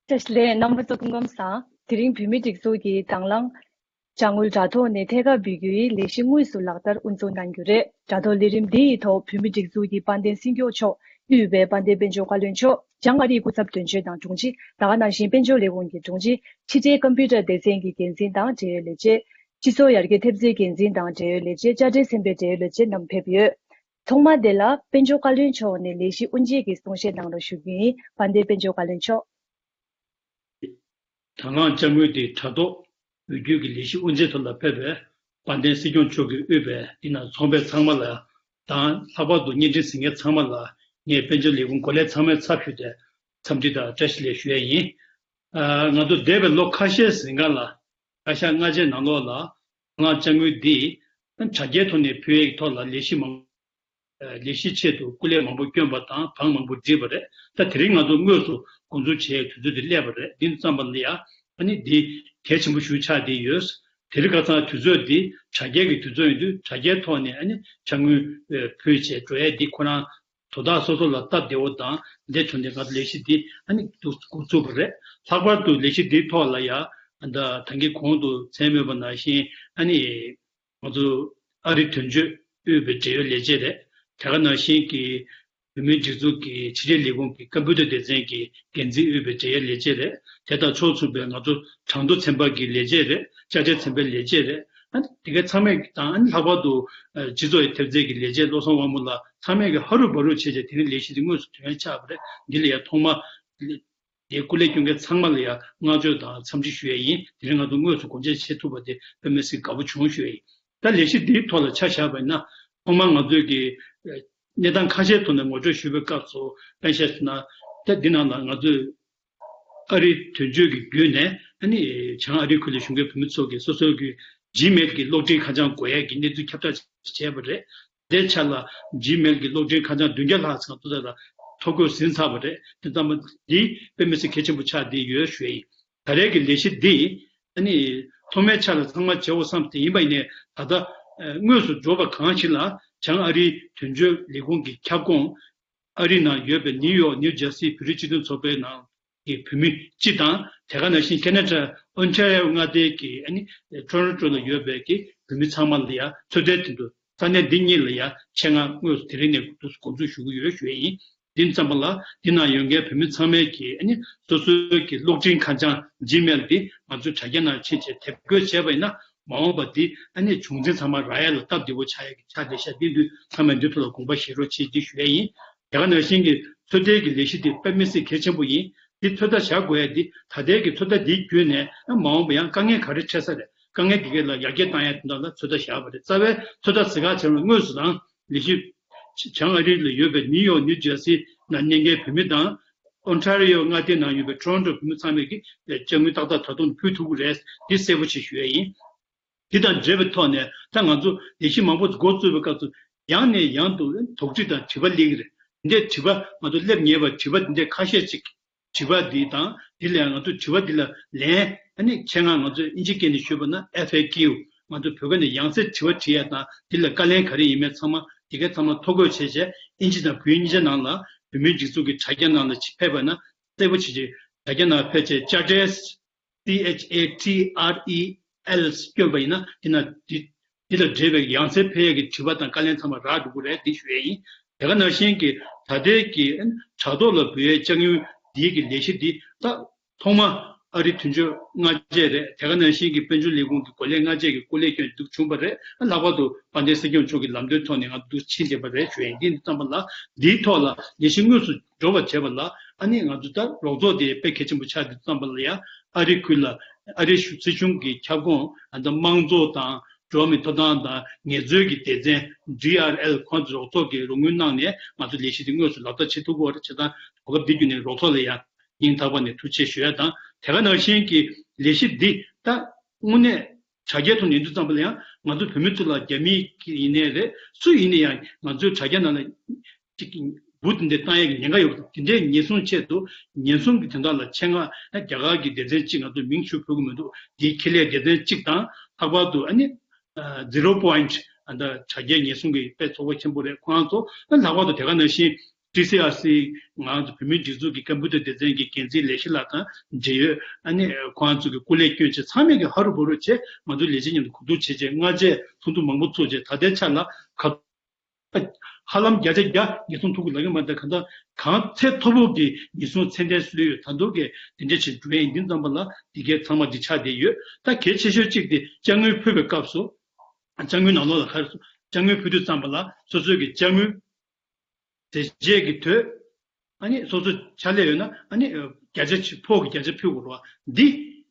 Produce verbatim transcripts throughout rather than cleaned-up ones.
བཀྲ་ཤིས་བདེ་ལེགས། རྣམ་པ་ཚོ་སྐུ་ཁམས་བཟང་། དེ་རིང་བོད་མིའི་སྒྲིག་འཛུགས་ཀྱིས་དང་བླངས་དྲ་ངོས་དྲ་ཐོག་ནས་ཐད་ཀར་འབུལ་རྒྱུའི་ལས་གཞི་དངོས་སུ་ལག་བསྟར་དབུ་འཛུགས་གནང་རྒྱུ་རེད། དྲ་ཐོག་ལས་རིམ་འདི་ཡི་ཐོག་བོད་མིའི་སྒྲིག་འཛུགས་ཀྱི་དཔལ་ལྡན་སྲིད་སྐྱོང་མཆོག་དབུས་པའི་དཔལ་ལྡན་དཔལ་འབྱོར་བཀའ་བློན་མཆོག་བྱང་ཨ་རིའི་སྐུ་ཚབ་དོན་གཅོད་དང་དྲུང་ཆེ། ད་ག་ནང་བཞིན་དཔལ་འབྱོར་ལས་ཁུངས་ཀྱི་དྲུང་ཆེ། ཕྱི་དྲིལ་ཀམ་པུ་ཊར་སྡེ་ཚན་གྱི་འགན་འཛིན་དང་འབྲེལ་ཡོད་ལས་བྱེད། སྤྱི་ཚོགས་ཡར་རྒྱས་ཐེབས་རྩའི་འགན་འཛིན་དང་འབྲེལ་ཡོད་ལས་བྱེད། དཔྱ་ཁྲལ་ཚན་པའི་འབྲེལ་ཡོད་ལས་བྱེད་རྣམས་ཕེབས་ཡོད། ཐོག་མ་དེ་ལ་དཔལ་འབྱོར་བཀའ་བློན་མཆོག་ནས་ལས་གཞི་དབུ་འབྱེད་ཀྱི་གསུང་བཤད་གནང་རོགས་ཞུ་རྒྱུ་ཡིན། དཔལ་ལྡན་དཔལ་འབྱོར་བཀའ་བློན་མཆོག་དང་བླངས་དཔྱ་དངུལ་དེ་དྲ་ཐོག་འབུལ་རྒྱུ་གི་ལས་གཞི་དབུ་འབྱེད་ཐོག་ལ་ཕེབས་པའི་དཔལ་ལྡན་སྲིད་སྐྱོང་མཆོག་གིས་དབུས་པའི་འདི་ན་ཚོགས་པའི་ཚང་མ་ལ་དང་། ལྷག་པར་དུ་བརྙན་འཕྲིན་གཟིགས་མཁན་ཚང་མ་ལ་ངས་དཔལ་འབྱོར་ལས་ཁུངས་འགོ་ལས་ཚང་མའི་ཚབ་ཞུས་ཏེ་འཚམས་འདྲི་དང་བཀྲ་ཤིས་བདེ་ལེགས་ཞུ་ཡས་ཡིན། ཨ། ང་ཚོ་འདས་པའི་ལོ་ཁ་ཤས་ཟིན་ག་ལ། བཀའ་ཤག་སྔ་རྗེས་ནང་ལོགས་ལ་དང་བླངས་དཔྱ་དངུལ་འདི་དྲ་རྒྱའི་ཐོག་ནས་ཕུལ་ཡས་ཀྱི་ཐོག་ལ་ལས་གཞི་མང་ལས་གཞིའི་ཆེད་དུ་སྐུ་ལས་མང་པོ་བསྐྱོན་པ་དང་བང་མང་པོ་བསྒྲིགས་པ་རེད། ད་དེ་རིང་ང་ཚོ་དངོས་སུ་འགོ་འཛུགས་བྱེད་དུས་ཚོད་དེ་སླེབས་པ་རེད། འདི་ཙམ་པ་ལ་ཡ་ཨ་ནི་འདི་གལ་ཆེན་པོ་ཞིག་ཆགས་བསྡད་ཡོད། དེ་རིང་ཁ་སང་དུས་ཚོད་འདི་དྲ་རྒྱའི་གི་དུས་ཚོད་ཡིན་དུས་དྲ་རྒྱའི་ཐོག་ནས་ཨ་ནི་དཔྱ་དངུལ་ཕུལ་བྱས་འགྲོ་ཡས་འདི་ཁོ་རང་དོ་བདག་སོ་སོ་ལ་སྟབས་བདེ་བོ་དང་འདི་བྱུང་སྟེ་ང་ཚོ་ལས་གཞི་འདི་ཨ་ནི་འདུག་འགོ་བཙུགས་པ་རེད། ལྷག་པར་དུ་ལས་གཞི་འདིའི་ཐོག་ལ་ཡ་ད་ད་གིན་གོང་དུ་མཚན་སྨོས་པ་ནང་བཞིན་ཨ་ནི། ང་ཚོ་ཨ་རིའི་དོན་གཅོད་དབུས་པའི་འབྲེལ་ཡོད་ལས་བྱེད་རེད། དེ་ག་ནང་བཞིན་གྱི་བོད་མིའི་སྒྲིག་འཛུགས་ཀྱི་ཕྱི་དྲིལ་ལས་ཁུངས་ཀྱི་ཀམ་པུ་ཊར་སྡེ་ཚན་གྱི་འགན་འཛིན་དབུས་པའི་འབྲེལ་ཡོད་ལས་བྱེད་རེད། དེ་དང་ཕྱོགས་མཚུངས་པའི་ང་ཚོ་གྲངས་ཐོ་ཚན་པ་གི་ལས་བྱེད་རེད། དཔྱ་ཁྲལ་ཚན་པའི་ལས་བྱེད་རེད། ཨ་ནི་དེ་གའི་ཚང་མས་དང་ཨ་ནི་ལྷག་པར་དུ་སྤྱི་ཚོགས་ཀྱི་ཐེབས་རྩའི་གི་ལས་བྱེད་བློ་བཟང་དབང་མོ་ལགས་ཚང་མས་གི་ཧ་རུ་བ་རུ་བྱས་བྱས་དེ་རིང་ལས་གཞི་འདི་དངོས་སུ་དོན་ཆགས་པ་རེད། འདི་ལ་ཡང་ཐོག་མ། དེ་སྐུ་ལས་སྐྱོན་མཁན་ཚང་མ་ལ་ཡང་བསྔགས་བརྗོད་དང་འཚམས་འདྲི་ཞུ་ཡས་ཡིན། དེ་རིང་ང་ཚོ་དངོས་སུ་སྒོ་འབྱེད་བྱེད་ཐུབ་པ་དེ་དཔེ་མི་སྲིད་དགའ་པོ་བྱུང་ཞུ་ཡས་ཡིན། ད་ལས་གཞི་འདིའི་ཐོག་ལ་ཆ་བཞག་པ་ཡིན་ན་ཐོག་མར་ང་ཚོས་ཀྱི་གནས་སྟངས་ཁ་ཤས་ཐོག་ནས་ངོ་སྤྲོད་ཞུ་བའི་སྐབས་སུ་དཔེ་བཤད་ན་ད་འདི་ནང་ལ་ང་ཚོས་ཨ་རིའི་དོན་གཅོད་ཀྱི་བརྒྱུད་ནས་ཨ་ནི་བྱང་ཨ་རིའི་ཁུལ་ལ་བཞུགས་མཁན་བོད་མི་ཚོ་གིས་སོ་སོའི་གི་ཇི་མེལ་གྱི་གློག་འཕྲིན་ཁ་བྱང་དགོས་ཡས་ཀྱི་གནས་ཚུལ་ཁྱབ་བསྒྲགས་བྱས་པ་རེད། དེའི་ཆ་ལ་ཇི་མེལ་གྱི་གློག་འཕྲིན་ཁ་བྱང་བདུན་བརྒྱ་ལྷག་ཙམ་ཐོ་ཐོ་འགོད་ཟིན་ཚར་བ་རེད། དེ་ཙམ་པ་འདི་དཔེ་མི་སྲིད་གལ་ཆེན་པོ་ཆགས་བསྡད་ཡོད་ཞུ་ཡ་ཡིན། ད་རེས་ཀྱི་ལས་གཞི་འདི་ཨ་ནི་ཐོག་མའི་ཆ་ལ་ཚང་མ་བྱེད་འོ་བསམ་སྟེ་ཡིན་པ་ཡིན་ནའི་ད་ལྟ་དངོས་སུ་འགྲོ་བ་གང་ཞིག་ལ་བྱང་ཨ་རིའི་དོན་གཅོད་ལས་ཁུངས་ཀྱི་ཁྱབ་ཁོངས་ཨ་རི་ནང་ཡོད་པའི་ནིའུ་ཡོག་ནིའུ་ཇར་སི་བོད་རིགས་སྤྱི་མཐུན་ཚོགས་པའི་ནང་གི་བོད་མི་སྤྱི་དང་དེ་ག་ནང་བཞིན་ཁེ་ན་ཌ་ཨོན་ཊ་རི་ཡོ་མངའ་སྡེ་གི་ཨ་ནི་ཊོ་རོན་ཊོ་ལ་ཡོད་པའི་གི་བོད་མི་ཚང་མ་ལ་ཡང་ཚོད་ལྟའི་དོན་དུ་ས་གནས་འདི་གཉིས་ལ་ཡང་ཆེད་མངགས་དངོས་སུ་དེ་རིང་ནས་འགོ་འཛུགས་ཞུ་གི་ཡོད་ཞུ་ཡ་ཡིན། འདི་ཙམ་པ་ལ་འདི་ནང་ཡོད་མཁན་བོད་མི་ཚང་མས་ཀྱི་ཨ་ནི་སོ་སོའི་གི་གློག་འཕྲིན་ཁ་བྱང་ཇི་མེལ་འདི་ང་ཚོའི་དྲ་རྒྱ་ནང་ཕྱིན་བྱས་དེབ་འགོད་བྱས་པ་ཡིན་ན་མ་འོངས་པ་འདི་ཨ་ནི་བྱུང་འཛིན་ཚང་མ་རག་ཡ་ལ་སྟབས་བདེ་པོ་ཆགས་ཡ་གི་ཆ་དེ་ཤ་འདི་འདུས་ཚང་མས་འདི་ཐོག་ལ་དགོངས་པ་བཞེས་རོགས་བྱེད་ཅེས་ཞུ་ཡ་ཡིན། དེ་ག་ནང་བཞིན་གྱི་ཚོད་ལྟའི་གི་ལས་གཞི་འདི་དཔེ་མི་སྲིད་གལ་ཆེན་པོ་ཡིན། འདི་ཚོད་ལྟ་བཞག་དགོས་ཡ་འདི་ད་ལྟའི་གི་ཚོད་ལྟ་འདིའི་བརྒྱུད་ནས་མ་འོངས་པ་ཡང་དཀའ་ངལ་ག་རེ་འཕྲད་ས་རེད། དཀའ་ངལ་འདི་གས་ལ་ཡར་རྒྱས་བཏང་ཡ་དོན་དག་ལ་ཚོད་ལྟ་བཞག་པ་རེད། རྩ་བའི་ཚོད་ལྟ་ཟེར་ག་བྱས་ན་དངོས་སུ་རང་ལས་གཞི་བྱང་ཨ་རི་ལ་ཡོད་པའི་ནིའུ་ཡོག་ནིའུ་ཇར་སི་ནང་གནས་མཁན་བོད་མི་དང་ཨོན་ཊ་རི་ཡོ་མངའ་སྡེ་ནང་ཡོད་པའི་ཊོ་རོན་ཊོ་བོད་མི་ཚང་མས་ཀྱི་དཔྱ་དངུལ་ཏག་ཏག་ད་དུང་ཕུལ་ཐུབ་ཀྱི་རེད། འདི་གསལ་པོ་ཞིག་ཞུ་ཡ་ཡིན། འདི་དང་འབྲེལ་བའི་ཐོག་ནས་ད་ང་ཚོ་ལས་གཞི་མང་པོ་འགོ་བཙུགས་པའི་སྐབས་སུ་ཡང་ནས་ཡང་དུ་དོགས་འདྲི་དང་དྲི་བ་སླེབས་ཀྱི་རེད། འདི་འདྲའི་དྲི་བ་ང་ཚོ་སླེབས་ཉེ་བ་དྲི་བ་འདི་འདྲའི་ཁ་ཤས་ཅིག་དྲི་བ་འདི་དང་འདི་ལས་ང་ཚོ་དྲི་བ་འདི་ལ་ལན་ཨ་ནི་ཆེད་མངགས་ང་ཚོས་ཨིན་ཇི་སྐད་ནས་ཞུས་པ་ན་ཨེཕ་ཨེ་ཀིའུ་ང་ཚོ་བོད་སྐད་ནས་ཡང་སེ་དྲི་བ་དྲི་ཡ་དང་འདི་ལ་བཀའ་ལན་ག་རེ་ཡིན་མིན་ཚང་མ་འདི་གའི་ཚང་མ་ཐོ་འགོད་བྱས་བྱས་ཨིན་ཇི་དང་བོད་ཡིག་གཉིས་ཆ་ནང་ལ་བོད་མིའི་སྒྲིག་འཛུགས་ཀྱི་དྲ་རྒྱ་ནང་ལ་ཕེབས་པ་ན་གསལ་པོ་བྱས་བྱས་དྲ་རྒྱ་ནང་ཕེབས་བྱས་དཔྱ་ཁྲལ། ཊི་ཨེཆ་ཨེ་ཊི་ཨར་ཨི་ཨེལ་བསྐྱོན་པ་ཡིན་ན་འདི་ན་འདི་འདི་དང་འབྲེལ་བའི་ཡང་སེ་ཕེབས་ཡས་ཀྱི་དྲི་བ་དང་བཀའ་ལན་ཚང་མ་རག་འགྲོ་གི་རེད་འདི་ཞུ་ཡས་ཡིན། དེ་ག་ནང་བཞིན་གྱི་ད་ལྟའི་གི་དྲ་ཐོག་ལ་འབུལ་ཡས་དཔྱ་དངུལ་འདིའི་གི་ལས་གཞི་འདི་ད་ཐོག་མ་ཨ་རི་དོན་གཅོད་སྔ་རྗེས་རེད། དེ་ག་ནང་བཞིན་གྱི་དཔལ་འབྱོར་ལས་ཁུངས་ཀྱི་འགོ་ལས་སྔ་རྗེས་ཀྱི་སྐུ་ལས་སྐྱོན་འདུག་བྱུང་བ་རེད། ལྷག་པར་དུ་དཔལ་ལྡན་སྲིད་སྐྱོང་མཆོག་གི་ལམ་སྟོན་ཐོག་ནས་ང་འདུག་ཕྱིན་བསྡད་པ་རེད་ཞུ་ཡས་ཡིན། འདི་འདི་ཙམ་པ་ལ་འདིའི་ཐོག་ལ་ལས་གཞི་དངོས་སུ་འགྲོ་བར་བྱེད་པ་ལ་ཨ་ནི་ང་ཚོ་ད་རོགས་ཚོགས་དེ་དཔེ་གལ་ཆེན་པོ་ཆགས་དུས་ཙམ་པ་ལ་ཡང་ཨ་རི་ཁུལ་ལ་ཨ་རི་གཞུང་སྲིད་གཞུང་གི་ཁྱབ་ཁོངས་ཨ་ད་དམངས་གཙོ་དང་འགྲོ་བ་མིའི་ཐོབ་ཐང་དང་ངལ་རྩོལ་གྱི་སྡེ་ཚན་ཌི་ཨར་ཨེལ་ཁོང་ཚོ་རོགས་ཚོགས་ཀྱི་རོགས་དངུལ་གནང་ནས་ང་ཚོ་ལས་གཞི་དེ་དངོས་སུ་ལག་བསྟར་བྱེད་ཐུབ་ཀྱི་ཡོད་རེད། བྱས་ཙང་གོ་སྐབས་འདི་བརྒྱུད་ནས་རོགས་ཚོགས་ལ་ཡང་སྙིང་ཐག་པ་ནས་ཐུགས་རྗེ་ཆེ་ཞུ་ཡ་དང་དེ་ག་ནང་བཞིན་གྱི་ལས་གཞི་འདི་ད་དངོས་གནས་དྲ་རྒྱའི་ཐོག་ནས་ཡིན་དུས་ཙམ་པ་ལ་ཡང་ང་ཚོ་བོད་མི་ཚོ་ལ་རྒྱ་མི་ཡིན་ནའི་རེད་སུ་ཡིན་ནའི་ཡང་ང་ཚོའི་དྲ་རྒྱ་ནང་ལ་ཅིག་འབུ་དེ་འདྲ་བཏང་ཡས་ཀྱི་ཉེན་ཁ་ཡོད་པ་དེ་འདྲའི་ཉེན་སྲུང་ཆེད་དུ་ཉེན་སྲུང་གི་དོན་དག་ལ་ཆེད་མངགས་རྒྱ་གར་གྱི་སྡེ་ཚན་གཅིག་ང་ཚོ་མིང་ཞུ་ཕོད་ཀྱི་མི་འདུག་འདིའི་ཁེ་ལས་སྡེ་ཚན་གཅིག་དང་ལྷག་པར་དུ་ཨ་ནི་Zero Point ཨ་ད་དྲ་རྒྱའི་ཉེན་སྲུང་གི་དཔེ་ཚོགས་པ་ཆེན་པོ་རེད། ཁོང་ཚོ་ལྷག་པར་དུ་དེ་ག་ནང་བཞིན་ ཊི་སི་ཨར་སི་ང་ཚོ་བོད་མིའི་སྒྲིག་འཛུགས་ཀྱི་ཀམ་པུ་ཊར་སྡེ་ཚན་གྱི་འགན་འཛིན་ལས་གཞི་ལགས་དང་འབྲེལ་ཡོད་ཨ་ནི་ཁོང་ཚོ་གི་སྐུ་ལས་བསྐྱོན་བྱས་ཚང་མས་ཀྱི་ཧ་རུ་བ་རུ་བྱས་ང་ཚོ་ལས་བྱེད་མཉམ་དུ་གོ་བསྡུར་བྱས་རྗེས་སྔ་རྗེས་ཚོགས་འདུ་མང་པོ་ཚོགས་རྗེས་ད་ལྟའི་ཆ་ལ་ག་ཧ་ལམ་བརྒྱ་ཆ་བརྒྱ་ཉེན་སྲུང་ཐུབ་ཀྱི་ལབ་ཀྱི་མ་རེད། གང་ལྟར་གང་ཚད་མཐོ་པོ་གི་ཉེན་སྲུང་ཚད་ལྡན་བཟོས་ཡོད། ད་དུང་གི་དེ་འདྲ་ཞིག་འགྲོ་ཡིན་འདི་ཙམ་པ་ལ་འདི་གའི་ཚང་མ་འདི་ཆགས་བསྡད་ཡོད། ད་གལ་ཆེ་ཤོས་གཅིག་དེ་ཅ་དངོས་ཕུལ་བའི་སྐབས་སུ་ཅ་དངོས་ནང་ལོགས་ལ་ག་རེ་ཟེར་ཅ་དངོས་ཕུལ་དུས་ཙམ་པ་ལ་སོ་སོའི་གི་ཅ་དངོས་ཟས་བཅད་ཀྱི་དོད་ཨ་ནི་སོ་སོ་ཕྱག་ལས་ཡོད་ན་ཨ་ནི་བརྒྱ་ཆ་ཕོགས་ཀྱི་བརྒྱ་ཆ་ཕུལ་དགོས་རེད་བ། འདི་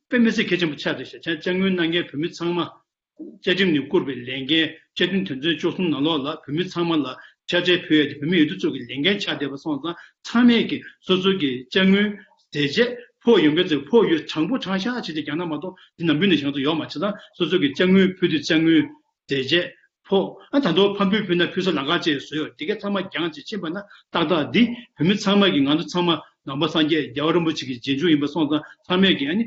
དཔེ་མི་སྲིད་གལ་ཆེན་པོ་ཆགས་བསྡད་ཤག་ཅ་དངོས་གནང་མཁན་བོད་མི་ཚང་མ། བཅའ་ཁྲིམས་ནས་བསྐུར་བའི་ལས་འགན་བཅའ་ཁྲིམས་དོན་ཚན་བཅུ་གསུམ་ནང་ལོགས་ལ་བོད་མི་ཚང་མ་ལ་ཕྱག་འབྲེལ་ཕུལ་ཡས་དེ་བོད་མི་འོས་བསྡུ་ཚོགས་ཀྱི་ལས་འགན་ཆགས་བསྡད་པ་སོང་ཙང་ཚང་མས་ཀྱི་སོ་སོ་གི་ཅ་དངོས་ཟས་བཅད་ཕོགས་ཡོང་མཁན་ཚོས་ཕོགས་ཡོད་དྲང་པོ་དྲང་བཞག་བྱས་ཏེ་རྒྱག་ན་མ་གཏོགས་འདི་ནམ་རྒྱུན་ནས་བཞག་ཚོ་ཡོད་མ་བྱས་ཙང་སོ་སོ་གི་ཅ་དངོས་ཕུལ་དུས་ཅ་དངོས་ཟས་བཅད་ཕོགས་ཨ་ད་དུང་ཕམ་སྤུས་ཕུལ་ན་ཕུལ་ས་ལམ་ཁ་བཅས་བཟོས་ཡོད་དེ་གས་ཚང་མ་འགྱངས་བྱས་ཕྱིན་པ་ན་ཏག་ཏག་འདི་བོད་མི་ཚང་མ་གི་ང་ཚོ་ཚང་མ་ནང་པ་སངས་རྒྱས་རྒྱལ་བ་རིན་པོ་ཆེ་གི་རྗེས་འཇུག་ཡིན་པ་སོང་ཙང་ཚང་མས་ཀྱི་ཨ་ནི།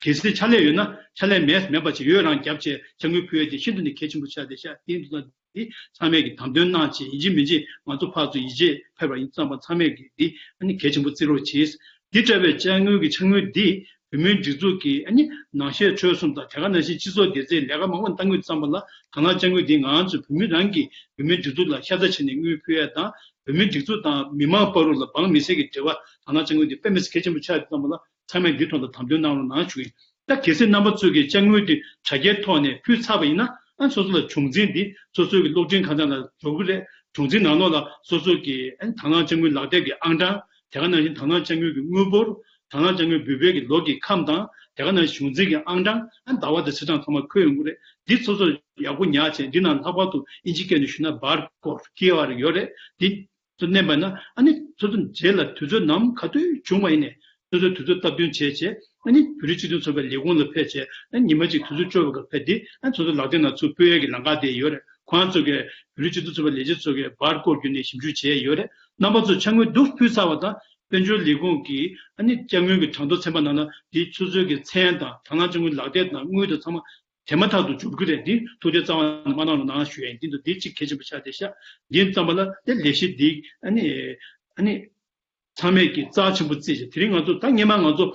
གལ་སྲིད་ཕྱག་ལས་ཡོད་ན་ཕྱག་ལས་མེད་མེད་པ་ཅིག་ཡོད་རང་རྒྱབ་བྱས་ཅ་དངོས་ཕུལ་ཡས་དེ་ཤིན་ཏུ་ནས་གལ་ཆེན་པོ་ཆགས་བསྡད་ཤག་དེ་འདུག་ན་འདི་ཚང་མས་ཀྱི་དམ་དོན་གནང་བྱས་ཡིན་གཅིག་མིན་གཅིག་ང་ཚོ་ཕར་ཚུར་ཡིད་ཆེས་ཕེབས་པ་ཡིན་ཙམ་པ་ཚང་མས་ཀྱི་འདི་ཨ་ནི་གལ་ཆེན་པོ་བརྩི་རོགས་གྱིས། འདི་འདྲ་བའི་ཅ་དངོས་ཀྱི་ཅ་དངོས་འདི་བོད་མིའི་སྒྲིག་འཛུགས་ཀྱི་ཨ་ནི་ནང་བཤད་འཕྲོས་གསུམ་དང་དེ་ག་ནང་བཞིན་སྤྱི་ཚོགས་སྡེ་ཚན་ལས་ཀ་མང་པོ་བཏང་དགོས་ཙམ་པ་ལ་དང་བླངས་ཅ་དངོས་འདི་ང་ཚོ་བོད་མི་རང་གིས་བོད་མིའི་སྒྲིག་འཛུགས་ལ་ཤ་ཚ་བྱས་ནས་དངུལ་ཕུལ་ཡས་དང་བོད་མིའི་སྒྲིག་འཛུགས་དང་མི་མང་བར་ལ་འབངས་མི་སེར་གྱི་འབྲེལ་བ་དང་བླངས་ཅ་དངོས་འདི་དཔེ་མི་སྲིད་གལ་ཆེན་པོ་ཆགས་ཡོད་ཙམ་པ་ལ། ཚང་མས་འདི་ཐོག་ལ་དམ་དོན་གནང་རོགས་གནང་ཞུ་ཡིན། ད་གལ་སྲིད་རྣམ་པ་ཚོས་ཀྱི་ཅ་དངོས་དེ་དྲ་རྒྱའི་ཐོག་ནས་ཕུལ་ཚར་བ་ཡིན་ན་ཨ་སོ་སོ་ལ་བྱུང་འཛིན་འདི་སོ་སོའི་གི་གློག་འཕྲིན་ཁང་ཚང་ལ་འགྲོ་གི་རེད། བྱུང་འཛིན་ནང་ལོགས་ལ་སོ་སོ་གི་ཨ་དང་བླངས་ཅ་དངོས་ལག་དེབ་ཀྱི་ཨང་གྲངས་དེ་ག་ནང་བཞིན་དང་བླངས་ཅ་དངོས་ཀྱི་དངུལ་འབོར་དང་བླངས་ཅ་དངོས་འབུལ་བའི་གི་ལོ་གི་ཁམས་དང་དེ་ག་ནང་བཞིན་བྱུང་འཛིན་གྱི་ཨང་གྲངས་ཨ་ཟླ་བ་དང་ཚེས་གྲངས་ཚང་མ་འཁོད་ཡོང་གི་རེད། འདི་སོ་སོ་ཡག་པོ་ཉར་བྱས་འདི་ནང་ལྷག་པར་དུ་ཨིན་ཇི་སྐད་ནས་ཞུས་ན་བར་ཀོཌ་ཀིའུ་ཨར་ཡོད་རེད། འདི་ཚོ་མནན་པ་ན་ཨ་ནི་སོ་སོ་རྗེས་ལ་དུས་ཚོད་ནམ་ག་དུས་བྱུང་བ་ཡིན་ནའི་སོ་སོའི་དུས་ཚོད་སྟབས་བསྟུན་བྱས་བྱས་ཨ་ནི་བོད་རིགས་སྤྱི་མཐུན་ཚོགས་པའི་ལས་ཁུངས་ལ་ཕེབས་བྱས་ཨ་ནི་ཉི་མ་གཅིག་དུས་ཚོད་སྐྱོར་བའི་སྐབས་ཕེབས་ཏེ་ཨ་ནི་སོ་སོའི་ལག་དེབ་ནང་ཚུར་སྤོ་ཡས་ཀྱི་ལམ་ཁ་དེ་ཡོད་རེད། ཁོང་ཚོ་གིས་བོད་རིགས་སྤྱི་མཐུན་ཚོགས་པའི་ལས་བྱེད་ཚོ་གིས་བར་ཀོཌ་བརྒྱུད་ནས་ཞིབ་འཇུག་བྱས་ཡོད་རེད། རྣམ་པ་ཚོ་ཅ་དངོས་བསྡུ་ཕུལ་ཚར་བ་དང་དཔལ་འབྱོར་ལས་ཁུངས་ཀྱིས་ཨ་ནི་ཅ་དངོས་ཀྱི་གྲངས་ཐོ་ཚན་པ་ནང་ན་དེའི་ཆུ་ཚོད་ཀྱི་མཚན་དང་དང་བླངས་ཅ་དངོས་ལག་དེབ་དང་དངུལ་དང་ཚང་མ། དེ་མ་ཐག་ཏུ་འབྱོར་གྱི་རེད། འདི་ཐུགས་རྗེ་རྩ་བ་ནས་མ་གནང་རོགས་གནང་ཞུ་ཡ་ཡིན། འདི་འདུག་འདི་གཅིག་གལ་ཆེན་པོ་ཆགས་བསྡད་ཤག་འདི་ཙམ་པ་ལ་དེ་ལས་གཞི་འདི་ཨ་ནི་ཨ་ནི་ཚང་མས་ཀྱི་རྩ་ཆེན་པོ་བརྩིས་ཤག་དེ་རིང་ང་ཚོ་ད་སྔས་མ་ང་ཚོ་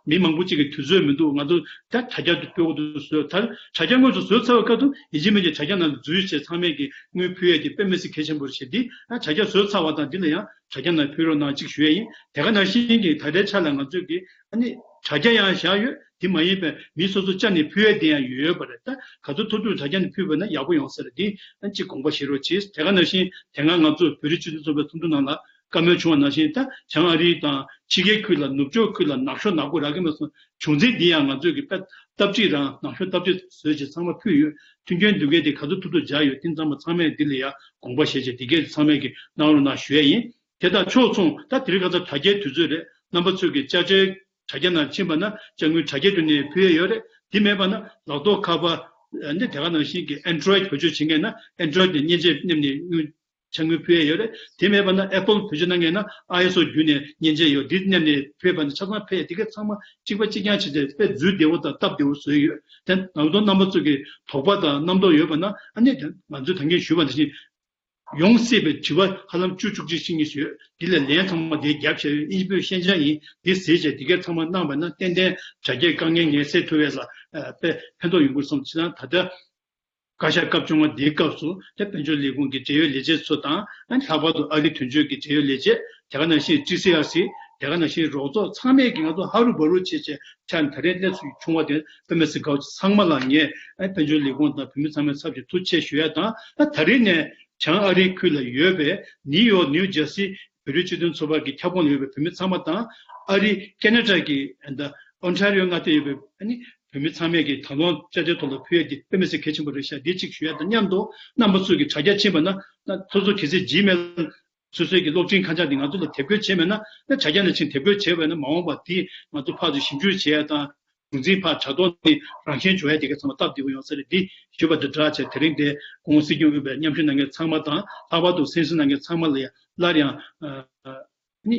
མི་མང་པོ་གཅིག་གི་དུས་ཚོད་མི་འདུག་ང་ཚོ་ད་དྲ་རྒྱ་དུ་སྤེལ་དགོས་འདུག་བཟོས། ད་དྲ་རྒྱ་དངོས་སུ་བཟོས་ཚར་བའི་སྐབས་དུ་ཡིན་གཅིག་མིན་གཅིག་དྲ་རྒྱ་ནང་འཛུལ་བྱས་ཚང་མས་ཀྱི་དངུལ་ཕུལ་ཡས་ཀྱི་དཔེ་མི་སྲིད་གལ་ཆེན་པོ་རེད་ཤག་འདི་ཨ་དྲ་རྒྱ་བཟོས་ཚར་བ་དང་འདི་ལ་ཡང་དྲ་རྒྱ་ནང་ཕུལ་རོགས་གནང་གཅིག་ཞུ་ཡ་ཡིན། དེ་ག་ནང་བཞིན་གྱི་ད་ལྟའི་ཆ་ལ་ང་ཚོས་ཀྱི་ཨ་ནི་དྲ་རྒྱ་ཡང་བཞག་ཡོད། དེ་མ་ཡིན་པའི་མི་སོ་སོ་བཅར་ནས་ཕུལ་ཡས་དེ་ཡང་ཡོད་ཡོད་པ་རེད། ད་ག་ཚོད་ཐུབ་ཐུབ་དྲ་རྒྱ་ནས་ཕུལ་བ་ན་ཡག་པོ་ཡོང་ས་རེད། དེ་ཨ་གཅིག་དགོངས་པ་བཞེས་རོགས་གྱིས། དེ་ག་ནང་བཞིན་དེ་སྔ་ང་ཚོ་བོད་རིགས་སྤྱི་མཐུན་ཚོགས་པའི་ཚོགས་འདུ་ནང་ལ་བཀའ་མོལ་བྱུང་བ་ནང་བཞིན་ད་བྱང་ཨ་རི་དང་ཕྱི་རྒྱལ་ཁུལ་ལ་ནུབ་ཕྱོགས་ཁུལ་ལ་ནག་ཤོག་ནག་པོ་རག་གི་མེད་སོང་། བྱུང་འཛིན་འདི་ཡང་ང་ཚོས་ཀྱི་དཔེ་སྟབས་གཅིག་རང་ནག་ཤོག་སྟབས་གཅིག་བཟོས་བྱས་ཚང་མ་ཕུལ་ཡོད། མཐུན་རྐྱེན་འདུ་འགལ་དེ་ག་ཚོད་ཐུབ་ཐུབ་སྦྱར་ཡོད། དེ་ཚང་མ་ཚང་མས་འདི་ལ་ཡང་དགོངས་པ་བཞེས་བྱས་དེ་གས་ཚང་མས་ཀྱི་གནང་རོགས་གནང་ཞུ་ཡས་ཡིན། དེ་དང་ཕྱོགས་མཚུངས་ད་དེ་རིང་ཁ་སང་དྲ་རྒྱའི་དུས་ཚོད་རེད། རྣམ་པ་ཚོས་ཀྱི་དཔྱ་ཁྲལ་དྲ་རྒྱ་ནང་ཕྱིན་པ་ན་ཅ་དངོས་དྲ་རྒྱའི་ཐོག་ནས་ཕུལ་ཡས་ཡོད་རེད། དེ་མེད་པ་ན་ལག་ཐོག་ཁ་པར་ཨ་ནི་དེ་ག་ནང་བཞིན་གྱི་Android་བེད་སྤྱོད་བྱེད་མཁན་ན་Android་ནས་མཉེན་ཆས་མནན་ནས་དངུལ་ཅ་དངོས་ཕུལ་ཡས་ཡོད་རེད། དེ་མེད་པ་ན་Apple་བེད་སྤྱོད་གནང་མཁན་ན་iOS་བརྒྱུད་ནས་མཉེན་ཆས་ཡོད་འདི་མནན་ནས་ཕུལ་བ་ན་ཆ་ཚང་ཕུལ་ཡས་དེ་ག་ཚང་མ་གཅིག་པ་གཅིག་རྐྱང་བྱས་ཏེ་དཔེ་འཛུལ་བདེ་བོ་དང་སྟབས་བདེ་བོ་བཟོས་ཡོད། དེ་ནང་དོན་རྣམ་པ་ཚོ་གི་དོགས་པ་དང་རྣམ་རྟོག་ཡོད་པ་ན་ཨ་ནི་ང་ཚོས་ད་གིན་ཞུས་པ་ནང་བཞིན། ཡོང་སྲིད་པའི་དྲི་བ་ཧ་ལམ་བཅུ་བཅུ་གཅིག་བཅུ་གཉིས་ཡོད། འདི་ལ་ལན་ཚང་མ་དེ་རྒྱབ་བྱས་ཡོད། དབྱིན་ཇི་པོའི་ཤན་སྦྱར་ཡིན། འདི་ཟེར་བྱས་འདི་གས་ཚང་མ་གནང་བ་ན་ཏན་ཏན་དྲ་རྒྱའི་དཀའ་ངལ་ངལ་སེལ་ཐུབ་པས་ལ་དཔེ་ཕན་ཐོགས་ཡོང་གི་རེད་བསམ། བྱས་ན་ད་ལྟ་བཀའ་ཤག་སྐབས་བཅོ་ལྔ་འདིའི་སྐབས་སུ་དེ་དཔལ་འབྱོར་ལས་ཁུངས་ཀྱི་འབྲེལ་ཡོད་ལས་བྱེད་ཚོ་དང་ལྷག་པར་དུ་ཨ་རིའི་དོན་གཅོད་ཀྱི་འབྲེལ་ཡོད་ལས་བྱེད་དེ་ག་ནང་བཞིན་ཊི་སི་ཨར་སི་དེ་ག་ནང་བཞིན་རོགས་ཚོགས་ཚང་མས་ཀྱི་ང་ཚོ་ཧ་རུ་བ་རུ་བྱས་བྱས་ཆ་ནས་ད་རེས་སླེབས་སུ་བྱུང་བ་དེ་དཔེ་མི་སྲིད་དགའ་བོ། ཚང་མ་ལ་ངས་དཔལ་འབྱོར་ལས་ཁུངས་དང་བོད་མི་ཚང་མའི་ཚབ་ཀྱིས་ཐུགས་རྗེ་ཆེ་ཞུ་ཡ་དང་། ད་རེས་ནས་བྱང་ཨ་རིའི་ཁུལ་ལ་ཡོད་པའི་ནིའུ་ཡོག་ནིའུ་ཇར་སི་བོད་རིགས་སྤྱི་མཐུན་ཚོགས་པ་གི་ཁྱབ་ཁོངས་ལ་ཡོད་པའི་བོད་མི་ཚང་མ་དང་། ཨ་རི་ཁེ་ན་ཌ་གི་ཨ་ད་ཨོན་ཊ་རི་ཡོ་མངའ་སྡེ་ཡོད་པའི་ཨ་ནི་བོད་མི་ཚང་མས་ཀྱི་ད་ལོ་དཔྱ་ཁྲལ་ཐོག་ལ་ཕུལ་ཡ་དེ་དཔེ་མི་སྲིད་གལ་ཆེན་པོ་རེད་ཤག་འདི་གཅིག་ཞུ་ཡ་དང་མཉམ་དུ་རྣམ་པ་ཚོས་ཀྱི་དྲ་རྒྱ་ཕྱིན་པ་ན་ད་སོ་སོ་གལ་སྲིད་ཇི་མེལ་སོ་སོའི་གི་གློག་འཕྲིན་ཁ་བྱང་འདི་ང་ཚོ་ལ་དེབ་སྐྱེལ་བྱས་མེད་ན་ད་དྲ་རྒྱ་ནས་ཕྱིན་དེབ་སྐྱེལ་བྱས་པ་ཡིན་ན་མ་འོངས་པ་འདི་ང་ཚོ་ཕར་ཚུར་ཞིབ་འཇུག་བྱེད་ཡ་དང་། རྒྱུ་མཚན་ཕར་དྲ་ཐོག་ནས་རང་བཞིན་འཇོག་ཡ་དེ་ག་ཚང་མ་སྟབས་བདེ་པོ་ཡོང་ས་རེད། འདི་ཞུས་པ་དང་སྦྲགས་བྱས་དེ་རིང་དེ་སྐུ་ངོ་སྲིད་སྐྱོང་དབུས་པའི་མཉམ་ཞུགས་གནང་མཁན་ཚང་མ་དང་ལྷག་པར་དུ་གསན་གཟིགས་གནང་མཁན་ཚང་མ་ལ་ཡང་སླར་ཡང་ཨ་ནི་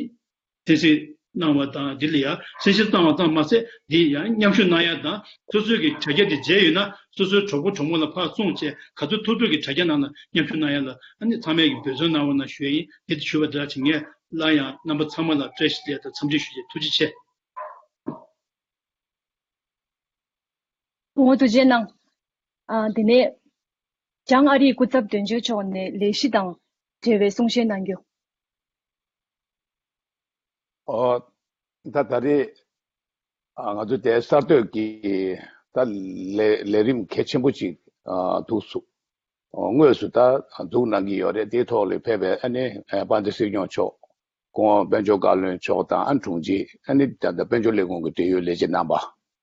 གསན་གཟིགས་ གནང་བ་དང་འདི་ལ་ཡང་གསལ་བཤད་བཏང་བ་ཙམ་མ་ཟད། འདི་ཡང་མཉམ་ཞུགས་གནང་ཡ་དང་། སོ་སོའི་གི་དྲ་རྒྱ་དེ་མཇལ་ཡོད་ན་སོ་སོའི་གྲོགས་པོ་གྲོགས་མོ་ལ་ཕར་སོང་བྱས་ག་ཚོད་ཐུབ་ཐུབ་ཀྱི་དྲ་རྒྱ་ནང་ལ་མཉམ་ཞུགས་གནང་ཡ་ལ་ཨ་ནི་ཚང་མས་ཀྱི་འབད་བརྩོན་གནང་བ་ན་ཞུ་ཡ་ཡིན། དེ་དེ་ཞུ་བ་འདྲ་བྱེད་ངས་སླར་ཡང་རྣམ་པ་ཚང་མ་ལ་བཀྲ་ཤིས་བདེ་ལེགས་དང་འཚམས་འདྲི་ཞུ་རྒྱུ། ཐུགས་རྗེ་ཆེ། སྐུ་ངོ་ཐུགས་རྗེ་གནང་། ཨ། དེ་ནས་བྱང་ཨ་རིའི་སྐུ་ཚབ་དོན་གཅོད་མཆོག་ནས་ལས་གཞི་དང་འབྲེལ་བའི་གསུང་བཤད་གནང་རྒྱུ། ཨོ། ད་ད་རེས་ཨ་ང་ཚོ་དེ་གསར་གཏོད་ཀྱི་ད་ལས་ལས་རིམ་གལ་ཆེན་པོ་ཅིག་ཨ་འདུག་སུ། ཨོ། དངོས་སུ་ད་འཛུགས་གནང་གི་ཡོད་རེད། དེའི་ཐོག་ལ་ཕེབས་པའི་ཨ་ནི་ཨ་དཔལ་ལྡན་སྲིད་སྐྱོང་མཆོག་སྐུ་ངོ་དཔལ་འབྱོར་བཀའ་བློན་མཆོག་དང་ཨ་དྲུང་ཆེ། ཨ་ནི་ད་ལྟ་དཔལ་འབྱོར་ལས་ཁུངས་ཀྱི་འབྲེལ་ཡོད་ལས་བྱེད་རྣམ་པ།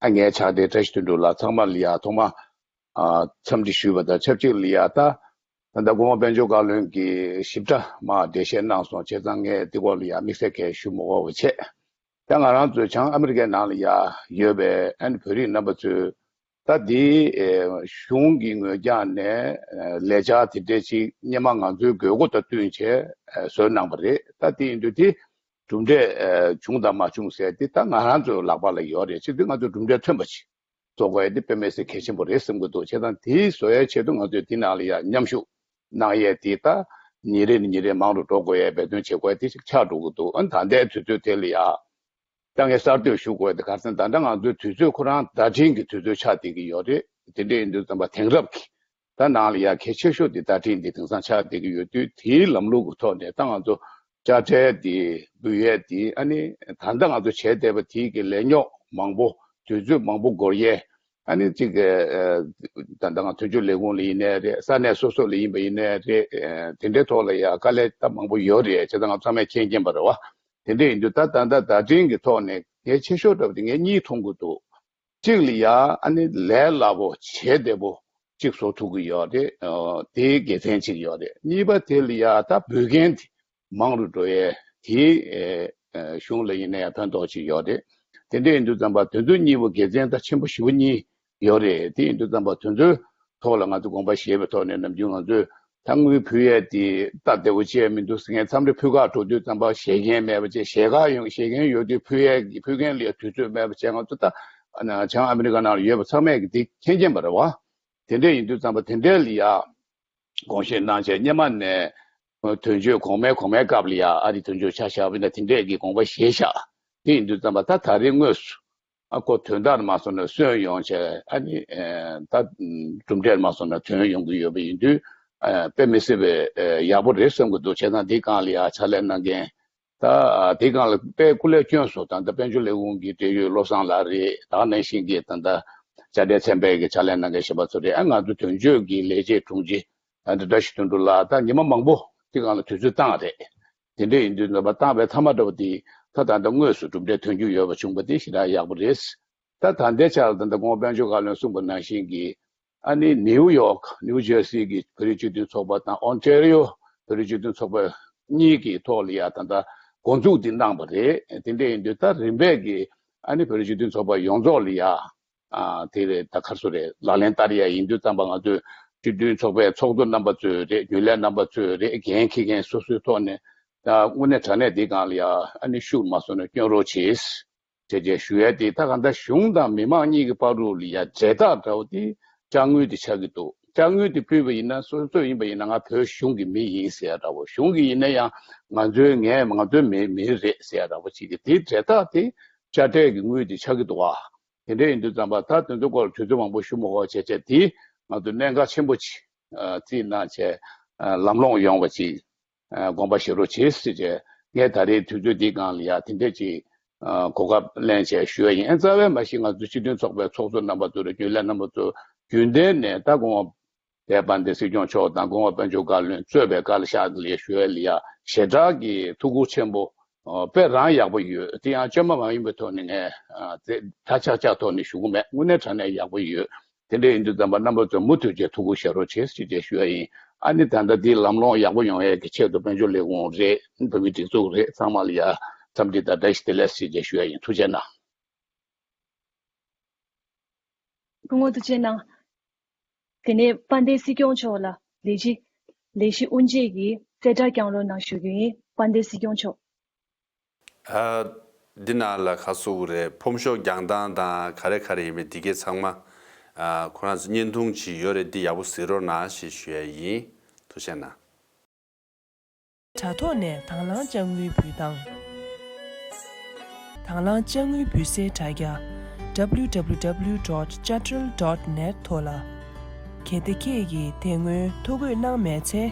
ཨ་ངའི་ཕྱག་སྡེ་བཀྲ་ཤིས་དོན་གྲུབ་ལགས་ཚང་མ་ལ་ཡ་ཐོག་མ་ཨ་འཚམས་འདྲི་ཞུས་པ་དང་ཆབས་ཅིག་ལ་ཡ། ད་ད་ལྟ་སྐུ་ངོ་དཔལ་འབྱོར་བཀའ་བློན་གྱིས་ཞིབ་ཕྲ་མར་འགྲེལ་བཤད་གནང་སོང་། བྱས་ཙང་ངས་འདི་སྐོར་ལ་ཡ་དམིགས་བསལ་གང་ཞུ་མི་དགོས་པ་བྱས། ད་ང་རང་ཚོའི་བྱང་ཨ་མི་རི་ཀའི་ནང་ལ་ཡ་ཡོད་པའི་ཨ་ནི་བོད་རིགས་རྣམ་པ་ཚོས་ད་འདི་ཨེ་གཞུང་གི་ངོས་རྒྱག་ནས་ཨེ་ལས་འཆར་དེ་འདྲས་ཅིག་སྔོན་མ་ང་ཚོའི་དགོས་མཁོ་དང་བསྟུན་བྱས་ཨེ་བཟོས་གནང་པ་རེད། ད་དེ་ཡིན་དུས་དེ་གྲུབ་འབྲས་ཨེ་བྱུང་དང་མ་བྱུང་ཟེར་དེ་ད་ང་རང་ཚོའི་ལག་པ་ལ་ཡོད་རེད། བྱེད་དུས་ང་ཚོ་གྲུབ་འབྲས་ཐོན་པ་ཅིག་བཟོ་དགོས་ཡ་དེ་དཔེ་མི་སྲིད་གལ་ཆེན་པོ་རེད་བསམ་གྱི་འདུག་བྱས་ཙང་དེ་བཟོ་ཡའི་ཆེད་དུ་ང་ཚོས་དེ་ནང་ལ་ཡ་མཉམ་ཞུགས་གནང་ཡས་དེ་ད་ཉིན་རེ་ནས་ཉིན་རེ་མང་རུ་འགྲོ་དགོས་ཡས་འབད་བརྩོན་བྱེད་དགོས་ཡས་དེ་ཞིག་ཆགས་འགྲོ་གི་འདུག་ཨ་ནི་ད་ལྟའི་དུས་ཚོད་དེ་ལ་ཡ། ད་ངས་གསར་གཏོད་ཞུ་དགོས་དེ་ག་རེ་ཟེར་ན། ད་ལྟ་ང་ཚོའི་དུས་ཚོད་ཁོ་རང་བརྡ་འཕྲིན་གྱི་དུས་ཚོད་ཆགས་བསྡད་ཀྱི་ཡོད་རེད། དེ་འདྲ་ཡིན་དུས་ཙམ་པ་དེང་རབས་ཀྱི་ད་ནང་ལ་ཡ་གལ་ཆེ་ཤོས་དེ་བརྡ་འཕྲིན་འདི་དེང་སང་ཆགས་བསྡད་ཀྱི་ཡོད་དུས། དེའི་ལམ་ལུགས་ཀྱི་ཐོག་ནས་ད་ང་ཚོ་དཔྱ་ཁྲལ་དེ་འབུལ་ཡས་དེ། ཨ་ནི་ད་ལྟ་ང་ཚོ་བྱས་བསྡད་པ་དེའི་གི་ལས་རྙོག་མང་པོ། དུས་ཚོད་མང་པོ་འགོར་ཡས། ཨ་ནི་གཅིག་གི་ཨ་ད་ལྟ་ང་དོན་གཅོད་ལས་ཁུངས་ལ་ཡིན་ནའི་རེད། ས་གནས་སོ་སོ་ལ་ཡིན་པ་ཡིན་ནའི་རེད། ཨ་དེ་འདྲའི་ཐོག་ལ་ཡ་དཀའ་ལས་ད་མང་པོ་ཡོད་རེད། བྱས་ཙང་ང་ཚང་མས་མཁྱེན་མཁྱེན་པ་རེད་བ། དེ་འདྲ་ཡིན་དུས་ད་ད་ལྟ་བརྡ་འཕྲིན་གྱི་ཐོག་ནས་གལ་ཆེ་ཤོས་འདྲ་བ་དེ་ངས་གཉིས་མཐོང་གི་འདུག་གཅིག་ལ་ཡ་ཨ་ནི་ལས་སླ་པོ་བྱེད་བདེ་པོ་གཅིག་བཟོ་ཐུབ་ཀྱི་ཡོད་རེད། ཨ་དེའི་དགེ་མཚན་གཅིག་ཡོད་རེད། གཉིས་པ་དེ་ལ་ཡ་ད་འབུལ་མཁན་དེ་མང་རུ་འགྲོ་ཡས་དེ་ཨེ་ཨེ་གཞུང་ལ་ཡིན་ན་ཡང་ཕན་ཐོགས་ཅིག་ཡོད་རེད། དེ་འདྲ་ཡིན་དུས་ཙམ་པ་དེ་ཚོ་གཉིས་པོ་དགེ་མཚན་ད་ཆེན་པོ་ཞེ་པོ་གཉིས་ཡོད་རེད། དེ་ཡིན་དུས་ཙམ་པ་དེ་ཚོའི་ཐོག་ལ་ང་ཚོ་དགོངས་པ་བཞེས་པའི་ཐོག་ནས་ནམ་རྒྱུན་ང་ཚོས་ད་དངུལ་ཕུལ་ཡས་དེ་སྟབས་བདེ་པོ་བྱས་མི་འདུག་ཟེར་མཁན། མཚམས་རེ་ཕུལ་ཁ་འགྲོ་དུས་ཙམ་པ་བཞེས་མཁན་མེད་པ་བྱས། བཞེས་ཁ་ཡོང་བཞེས་མཁན་ཡོད་དུས་ཕུལ་ཡས་ཀྱི་ཕུལ་མཁན་ལ་ཡ་དུས་ཚོད་མེད་པ་བྱས། ང་ཚོ་ད་བྱང་ཨ་མི་རི་ཀ་ནང་ལ་ཡོད་པ་ཚང་མས་ཀྱི་དེ་མཁྱེན་མཁྱེན་པ་རེད་བ། དེ་འདྲ་ཡིན་དུས་ཙམ་པ་དེ་འདྲ་ལ་ཡ་དགོངས་བཞེས་གནང་བྱས། སྔོན་མ་ནས་དོན་གཅོད་གོང་མའི་གོང་མའི་སྐབས་ལ་ཡ་ཨ་རི་དོན་གཅོད་ཆ་བཞག་པ་ཡིན་ན་དེ་འདྲས་ཀྱི་དགོངས་པ་བཞེས་བཞག་དེ་ཡིན་དུས་ཙམ་པ་ད་ད་རེས་དངོས་སུ་ཨ་ཁོ་དོན་དག་མ་སོང་ན་སོན་ཡོང་བྱས། ཨ་ནི་ཨེ་ད་གྲུབ་འབྲས་མ་སོང་ན་ཐོན་ཡོང་གི་ཡོད་པ་ཡིན་དུས་ཨ་དཔེ་མི་སྲིད་པའི་ཨེ་ཡག་པོ་རེད་བསམ་གྱི་འདུག་བྱས་ཙང་འདི་སྒང་ལ་ཡ་ཕྱག་ལས་གནང་མཁན། ད་དེ་སྒང་ལ་དཔེ་སྐུ་ལས་བསྐྱོན་སོང་། ད་ལྟ་དཔལ་འབྱོར་ལས་ཁུངས་ཀྱི་འབྲེལ་ཡོད་བློ་བཟང་ལགས་རེད། ད་ནང་བཞིན་གྱི་ད་ལྟ་དཔྱ་ཁྲལ་ཚན་པའི་གི་ཕྱག་ལས་གནང་མཁན་གཞན་པ་ཚོ་རེད། ཨ་ང་ཚོ་དོན་གཅོད་ཀྱི་ལས་བྱེད་དྲུང་ཆེ་ད་ལྟ་བཀྲ་ཤིས་དོན་གྲུབ་ལགས། ད་ཉི་མ་མང་པོ་དེ་སྒང་ལ་དུས་ཚོད་བཏང་རེད། དེ་འདྲ་ཡིན་དུས་ནོར་བ་བཏང་བའི་མཐའ་མ་འདྲ་བ་དེ་ད་ད་ལྟ་དངོས་སུ་གྲུབ་འབྲས་ཐོན་རྒྱུ་ཡོད་པ་བྱུང་པ་དེ་ཞེ་དྲག་ཡག་པོ་རེད། ད་ད་ལྟའི་ཆར་ད་ལྟ་སྐུ་ངོ་དཔལ་འབྱོར་བཀའ་བློན་གསུངས་པ་ནང་བཞིན་གྱི་ཨ་ནི་ནིའུ་ཡོག་ནིའུ་ཇར་སི་གི་བོད་རིགས་སྤྱི་མཐུན་ཚོགས་པ་དང་ཨོན་ཊེ་རི་ཡོ་བོད་རིགས་སྤྱི་མཐུན་ཚོགས་པ་གཉིས་ཀྱི་ཐོག་ལ་ཡ་ད་ལྟ་འགོ་འཛུགས་འདི་གནང་བ་རེད། དེ་འདྲ་ཡིན་དུས་ད་རིམ་པས་ཀྱི་ཨ་ནི་བོད་རིགས་སྤྱི་མཐུན་ཚོགས་པ་ཡོངས་རྫོགས་ལ་ཡ་ཨ་དེ་རེད། ད་ག་རེ་ཟེར་དགོས་རེད། ལག་ལེན་བསྟར་ཡ་ཡིན་དུས་ཙམ་པ་ང་ཚོས་སྤྱི་མཐུན་ཚོགས་པའི་ཚོགས་གཙོ་རྣམ་པ་ཚོས་རེད། རྒྱུན་ལས་རྣམ་པ་ཚོས་རེད། འགན་འཁྱེར་མཁན་སོ་སོའི་ཐོག་ནས་ད་དངོས་གནས་དྲང་གནས་འདི་སྒང་ལ་ཡ་ཨ་ནི་ཤུགས་མ་སོང་ན་བསྐྱོན་རོགས་བྱེད། དེ་རྗེས་ཞུ་ཡ་དེ་ད་ག་ད་གཞུང་དང་མི་མང་གཉིས་ཀྱི་བར་དུ་ལ་ཡ་འབྲེལ་ཐག་འདྲ་བོ་དེ་དཔྱ་དངུལ་དེ་ཆགས་ཀྱི་འདུག་དཔྱ་དངུལ་དེ་ཕུལ་བ་ཡིན་ན་སོ་སོ་ཡིན་པ་ཡིན་ན་ང་བོད་གཞུང་གི་མི་ཡིན་ཟེར་ཡ་འདྲ་བོ། གཞུང་གི་ཡིན་ན་ཡང་ང་ཚོའི་ངས་ང་ཚོའི་མི་མི་རེད་ཟེར་ཡ་འདྲ་བོ་ཅིག་གི་དེ་འབྲེལ་ཐག་དེ་དཔྱ་ཁྲལ་གྱི་དངུལ་དེ་ཆགས་ཀྱི་འདུག་བ། དེ་འདྲ་ཡིན་དུས་ཙམ་པ་ད་དེ་ཚོ་སྐོར་དུས་ཚོད་མང་པོ་ཞུ་མི་དགོས་བྱས་བྱས་དེ་ང་ཚོ་གནད་འགག་ཆེན་པོ་ཅིག་ཨ་བརྩིས་གནང་བྱས་ཨ་ལམ་ལྷོང་ཡོང་བ་ཅིག་ཨ་དགོངས་པ་བཞེས་རོགས་བྱེད་ཟེར་བྱས། ངས་ད་རེས་དུས་ཚོད་འདིའི་སྒང་ལ་ཡ་དེ་འདྲས་ཅིག་ཨ་གོ་སྐབས་ལེན་བྱས་ཞུ་ཡ་ཡིན། ཨ་རྩ་བའི་མ་གཞི་ང་ཚོ་སྤྱི་མཐུན་ཚོགས་པའི་ཚོགས་གཙོ་རྣམ་པ་ཚོ་རེད། རྒྱུན་ལས་རྣམ་པ་ཚོ་རྒྱུན་ལྡན་ནས་ད་སྐུ་ངོ་དཔལ་ལྡན་སྲིད་སྐྱོང་མཆོག་དང་སྐུ་ངོ་དཔལ་འབྱོར་བཀའ་བློན་གཙོས་པའི་བཀའ་ཤག་ལ་ཞུ་ཡ་ལ་ཡ་ཞེ་དྲག་གི་ཐུགས་ཁུར་ཆེན་པོ་ཨ་དཔེ་རང་ཡག་པོ་ཡོད། དེ་ཡང་བཅོས་མ་མ་ཡིན་པའི་ཐོག་ནས་ངས་ཨ་དེ་ད་ཆག་ཆག་ཐོག་ནས་ཞུ་གི་མེད། དངོས་གནས་དྲང་གནས་ཡག་པོ་ཡོད། དེ་འདྲ་ཡིན་དུས་ཙམ་པ་རྣམ་པ་ཚོས་མུ་མཐུད་བྱས་ཐུགས་ཁུར་བཞེས་རོགས་བྱེད་ཅེས་བཅས་ཞུ་ཡ་ཡིན། ཨ་ནི་ད་ལྟ་འདི་ལམ་ལྷོང་ཡག་པོ་ཡོང་ཡས་ཀྱི་ཆེད་དུ་དཔལ་འབྱོར་ལས་ཁུངས་རེད། བོད་མིའི་སྒྲིག་འཛུགས་རེད། ཚང་མ་ལ་ཡ་འཚམས་འདྲི་དང་བཀྲ་ཤིས་བདེ་ལེགས་ཞེས་བཅས་ཞུ་ཡ་ཡིན། ཐུགས་རྗེ་གནང་། སྐུ་ངོ་ཐུགས་རྗེ་གནང་། དེ་ནས་དཔལ་ལྡན་སྲིད་སྐྱོང་མཆོག་ལ་ལས་གཞི་ལས་གཞི་དབུ་འབྱེད་ཀྱི་གསལ་བསྒྲགས་བསྐྱང་རོགས་གནང་ཞུ་རྒྱུ་ཡིན། དཔལ་ལྡན་སྲིད་སྐྱོང་མཆོག་ཨ། འདི་ནང་ལ་ག་སོ་རེད། ཕོམ་ཤོག་རྒྱག་སྟངས་དང་ག་རེ་ག་རེ་ཡིན་མིན་འདི་གས་ཚང་མ་ཨ་ཁོ་རང་ཚོ་བརྙན་ཐུང་ཅིག་ཡོད་རེད། འདི་ཡག་པོ་གཟིགས་རོགས་གནང་ཞེས་ཞུ་ཡ་ཡིན། ཐུགས་རྗེ་གནང་། དྲ་ཐོག་ནས་དང་བླངས་དཔྱ་དངུལ་འབུལ་སྟངས། དང་བླངས་དཔྱ་དངུལ་འབུལ་སའི་དྲ་རྒྱ། W W W dot chatral dot net ཐོག་ལ། གལ་ཏེ་ཁྱེད་ཀྱིས་དེ་སྔོན་ཐོ་འགོད་གནང་མེད་ཚེ།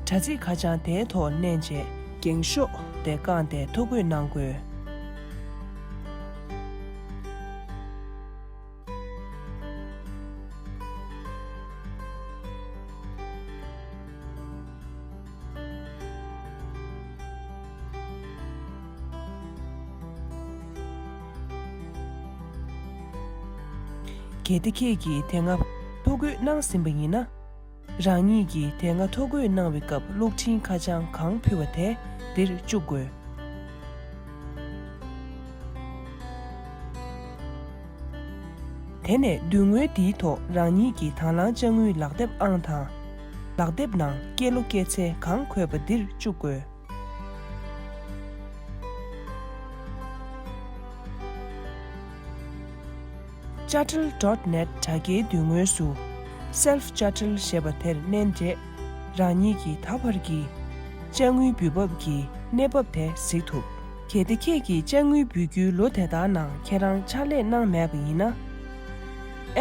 དྲ་ཚིགས་ཁ་བྱང་དེའི་ཐོག་མནན་རྗེས་འགེངས་ཤོག་དེ་བཀང་སྟེ་ཐོ་འགོད་གནང་དགོས། གལ་ཏེ་ཁྱེད་ཀྱིས་དེ་སྔ་ཐོ་འགོད་གནང་ཟིན་པ་ཡིན་ན། རང་ཉིད་ཀྱིས་དེ་སྔ་ཐོ་འགོད་གནང་བའི་སྐབས་གློག་འཕྲིན་ཁ་བྱང་གང་ཕུལ་བ་དེ་འདིར་བཅུག་དགོས། དེ་ནས་མདུན་ངོས་འདིའི་ཐོག་རང་ཉིད་ཀྱི་དང་བླངས་དཔྱ་དངུལ་ལག་དེབ་ཨང་དང་། ལག་དེབ་ནང་སྐྱེས་ལོ་སྐྱེས་ཚེས་གང་འཁོད་པ་འདིར་བཅུག་དགོས། Chatral dot net དྲ་རྒྱའི་མདུན་ངོས་སུ། Self Chatral ཞེས་པ་དེར་མནན་རྗེས། རང་ཉིད་ཀྱི་ད་བར་གྱི་དཔྱ་དངུལ་འབུལ་འབབ་ཀྱི་གནས་བབ་དེ་གཟིགས་ཐུབ། གལ་ཏེ་ཁྱེད་ཀྱིས་དཔྱ་དངུལ་འབུལ་རྒྱུའི་ལོ་དེ་དག་ནང་ཁྱེད་རང་ཕྱག་ལས་གནང་མེད་པ་ཡིན་ན།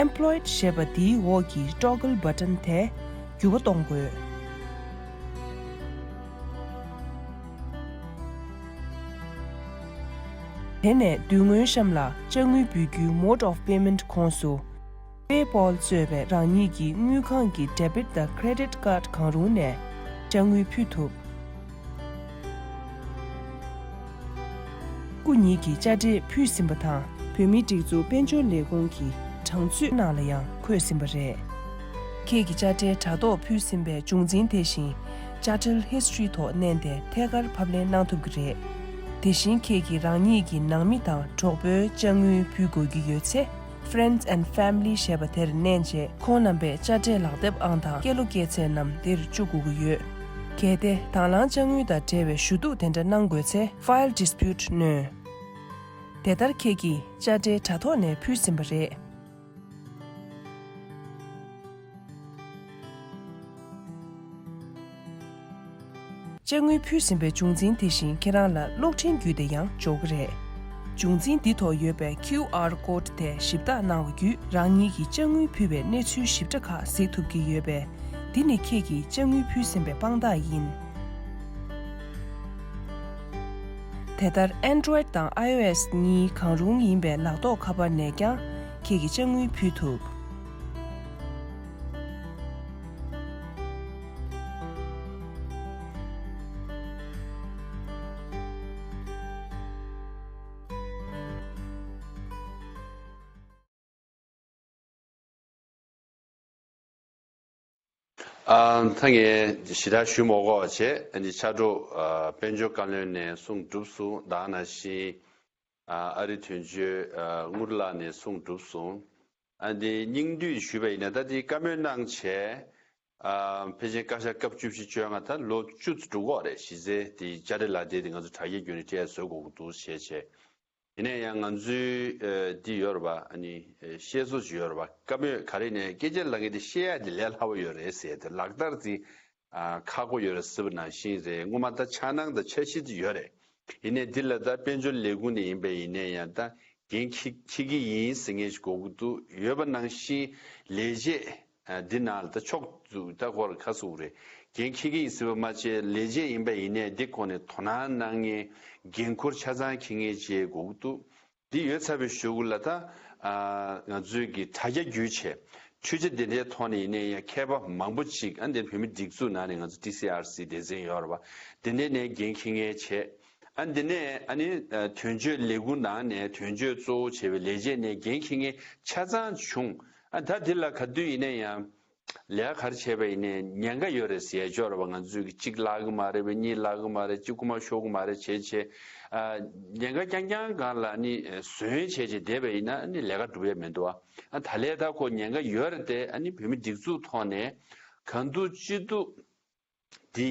Employed ཞེས་པ་འདིའི་འོག་གི་Toggle Button དེ་འགྱུར་བ་གཏོང་དགོས། དེ་ནས་མདུན་ངོས་གཤམ་ལ་དཔྱ་དངུལ་འབུལ་རྒྱུའི་Mode of Payment ཁོངས་སུ། PayPal གཙོས་པའི་རང་ཉིད་ཀྱི་དངུལ་ཁང་གི་Debit དང་Credit Card གང་རུང་ནས་དཔྱ་དངུལ་ཕུལ་ཐུབ། སྐུ་ཉིད་ཀྱི་དཔྱ་ཁྲལ་ཕུལ་ཟིན་པ་དང་། བོད་མིའི་སྒྲིག་འཛུགས་དཔལ་འབྱོར་ལས་ཁུངས་ཀྱི་གྲངས་མཛོད་ནང་ལ་ཡང་འཁོད་ཟིན་པ་རེད། ཁྱེད་ཀྱི་དཔྱ་ཁྲལ་དྲ་ཐོག་ཕུལ་ཟིན་པའི་བྱུང་འཛིན་དེ་བཞིན་Chatral History ཐོག་མནན་ཏེ་ཐད་ཀར་ཕབ་ལེན་གནང་ཐུབ་ཀྱི་རེད། དེ་བཞིན་ཁྱེད་ཀྱིས་རང་ཉིད་ཀྱི་ནང་མི་དང་གྲོགས་པོའི་དཔྱ་དངུལ་ཕུལ་དགོས་ཀྱི་ཡོད་ཚེ། Friends and Family ཞེས་པ་དེར་མནན་རྗེས། ཁོང་རྣམ་པས་དཔྱ་ཁྲལ་ལག་དེབ་ཨང་དང་སྐྱེས་ལོ་སྐྱེས་ཚེས་རྣམས་འདིར་བཅུག་དགོས་ཀྱི་ཡོད། གལ་ཏེ་དང་བླངས་དཔྱ་དངུལ་དང་འབྲེལ་བའི་ཞུ་གཏུག་དེ་འདྲ་གནང་དགོས་ཚེ། File Dispute མནན། དེ་ལྟར་ཁྱེད་ཀྱིས་དཔྱ་ཁྲལ་དྲ་ཐོག་ནས་ཕུལ་ཟིན་པ་རེད། དཔྱ་དངུལ་ཕུལ་ཟིན་པའི་བྱུང་འཛིན་དེ་བཞིན་ཁྱེད་རང་ལ་གློག་འཕྲིན་བརྒྱུད་དེ་ཡང་འབྱོར་གྱི་རེད། བྱུང་འཛིན་འདི་ཐོག་ཡོད་པའི་QR code དེ་ཞིབ་བརྟག་གནང་བ་བརྒྱུད། རང་ཉིད་ཀྱིས་དཔྱ་དངུལ་ཕུལ་བའི་གནས་ཚུལ་ཞིབ་ཕྲ་ཁག་གཟིགས་ཐུབ་ཀྱི་ཡོད་པས། འདི་ནི་ཁྱེད་ཀྱིས་དཔྱ་དངུལ་ཕུལ་ཟིན་པའི་དཔང་རྟགས་ཡིན། དེ་ལྟར་Android དང་iOS གཉིས་གང་རུང་ཡིན་པའི་ལག་ཐོགས་ཁ་པར་ནས་ཀྱང་ཁྱེད་ཀྱིས་དཔྱ་དངུལ་ཕུལ་ཐུབ། ཨ། ད་ངས་ཞེ་དྲག་ཞུ་མ་དགོས་པ་བྱས། ཨ་ནི་ཕྱག་རོགས་ཨ་དཔལ་འབྱོར་བཀའ་བློན་ནས་གསུངས་གྲུབ་སོང་། ད་ག་ནང་བཞིན་ཨ་ཨ་རི་དོན་གཅོད་ཨ་དངུལ་ལགས་ནས་གསུངས་གྲུབ་སོང་། ཨ་འདི་སྙིང་བསྡུས་ཞུས་པ་ཡིན་ན། ད་འདི་བཀའ་མོལ་གནང་བྱས། ཨ་ཕལ་ཆེར་བཀའ་ཤག་སྐབས་བཅུ་བཞི་བཅོ་ལྔ་ད་ལོ་བཅུ་ཙམ་འགྲོ་གི་རེད། གཞི་རྩའི་དེ་དཔྱ་ཁྲལ་ལག་དེབ་དེ་ང་ཚོ་དྲ་རྒྱའི་བརྒྱུད་ནས་སྤྲད་བཟོ་དགོས་ཀྱི་འདུག་བྱས་བྱས། ཡིན་ན་ཡང་ང་ཚོའི་ཨ་འདི་ཡོད་རེད་པ། ཨ་ནི་ཨ་བཤད་སྲོལ་ཅིག་ཡོད་རེད་པ། བཀའ་མོལ་ག་རེ་ནས་སྐད་ཆ་ལབ་མཁན་དེ་བཤད་ཡ་དེ་ལས་སླ་པོ་ཡོད་རེད་ཟེར་ཏེ། ལག་བསྟར་དེ་ཨ་ཁག་པོ་ཡོད་རེད་ཟེར་བ་ནང་བཞིན་རེད། སྔོན་མ་ད་འཆར་སྣང་དང་འཆར་གཞི་དེ་ཡོད་རེད། ཡིན་ནའི་འདི་ལ་ད་དཔལ་འབྱོར་ལས་ཁུངས་ནས་ཡིན་པ་ཡིན་ནའི་ཡང་ད་འགན་འཁྱེར་འཁྱེར་གྱི་ཡིན་ཟེར་མཁན་ཞིག་དགོས་ཀྱི་འདུག་ཡོད་པ་ནང་བཞིན་ལས་བྱེད་ཨ་འདི་ནང་ལ་ད་ཕྱོགས་བཙུགས། ད་ཁོ་རང་ཁ་གསོ་རེད། འགན་འཁྱེར་གྱི་ཡིན་ཟེར་བ་མ་བྱས། ལས་བྱེད་ཡིན་པ་ཡིན་ནའི་འདི་སྐོར་ནས་དོ་སྣང་གནང་མཁན། འགན་ཁུར་ཆ་ཚང་འཁྱེར་མཁན་ཅིག་དགོས་ཀྱི་འདུག་འདི་ཡོད་ཚར་བའི་གཞུག་ལ་ད་ཨ་ང་ཚོས་ཀྱི་དྲ་རྒྱ་བརྒྱུད་བྱས། འཕྲུལ་ཆས་འདི་འདྲའི་ཐོག་ནས་ཡིན་ནའི་ཡང་མཁས་པ་མང་པོ་ཅིག་ཨ་འདིར་བོད་མི་སྒྲིག་འཛུགས་ནང་ནས་ང་ཚོ་ཊི་སི་ཨར་སི་སྡེ་ཚན་ཡོད་རེད་པ། འདི་འདྲའི་ནས་འགན་འཁྱེར་མཁན་བྱས། ཨ་འདི་ནས་ཨ་ནི་ཨ་དོན་གཅོད་ལས་ཁུངས་ནང་ནས་དོན་གཅོད་གཙོ་བོ་བྱས་པའི་ལས་བྱེད་ནས་འགན་འཁྱེར་མཁན་ཆ་ཚང་བྱུང་། ཨ་ད་འདི་ལ་ག་དུས་ཡིན་ནའི་ཡང་ལས་ཀ་ག་རེ་བྱས་པ་ཡིན་ནའི་ཉེན་ཁ་ཡོད་རེད་ཟེར་ཡ་ཅིག་ཡོད་རེད་པ། ང་ཚོས་ཀྱི་གཅིག་ལབ་ཀྱི་མ་རེད་པས། གཉིས་ལབ་ཀྱི་མ་རེད། གཅིག་རྐུ་མ་ཤོར་གྱི་མ་རེད་བྱས་བྱས། ཨ་ཉེན་ཁ་རྐྱང་རྐྱང་སྒང་ལ་ཨ་ནི་ཟོན་བྱས་བྱས་བསྡད་པ་ཡིན་ན་ཨ་ནི་ལས་ཀ་སྒྲུབ་ཡ་མི་འདུག་ཨ་ད་ལས་ད་ཁོ་ཉེན་ཁ་ཡོད་རེད་དེ། ཨ་ནི་བོད་མི་སྒྲིག་འཛུགས་ཐོག་ནས་གང་ཐུབ་ཅི་ཐུབ་འདི་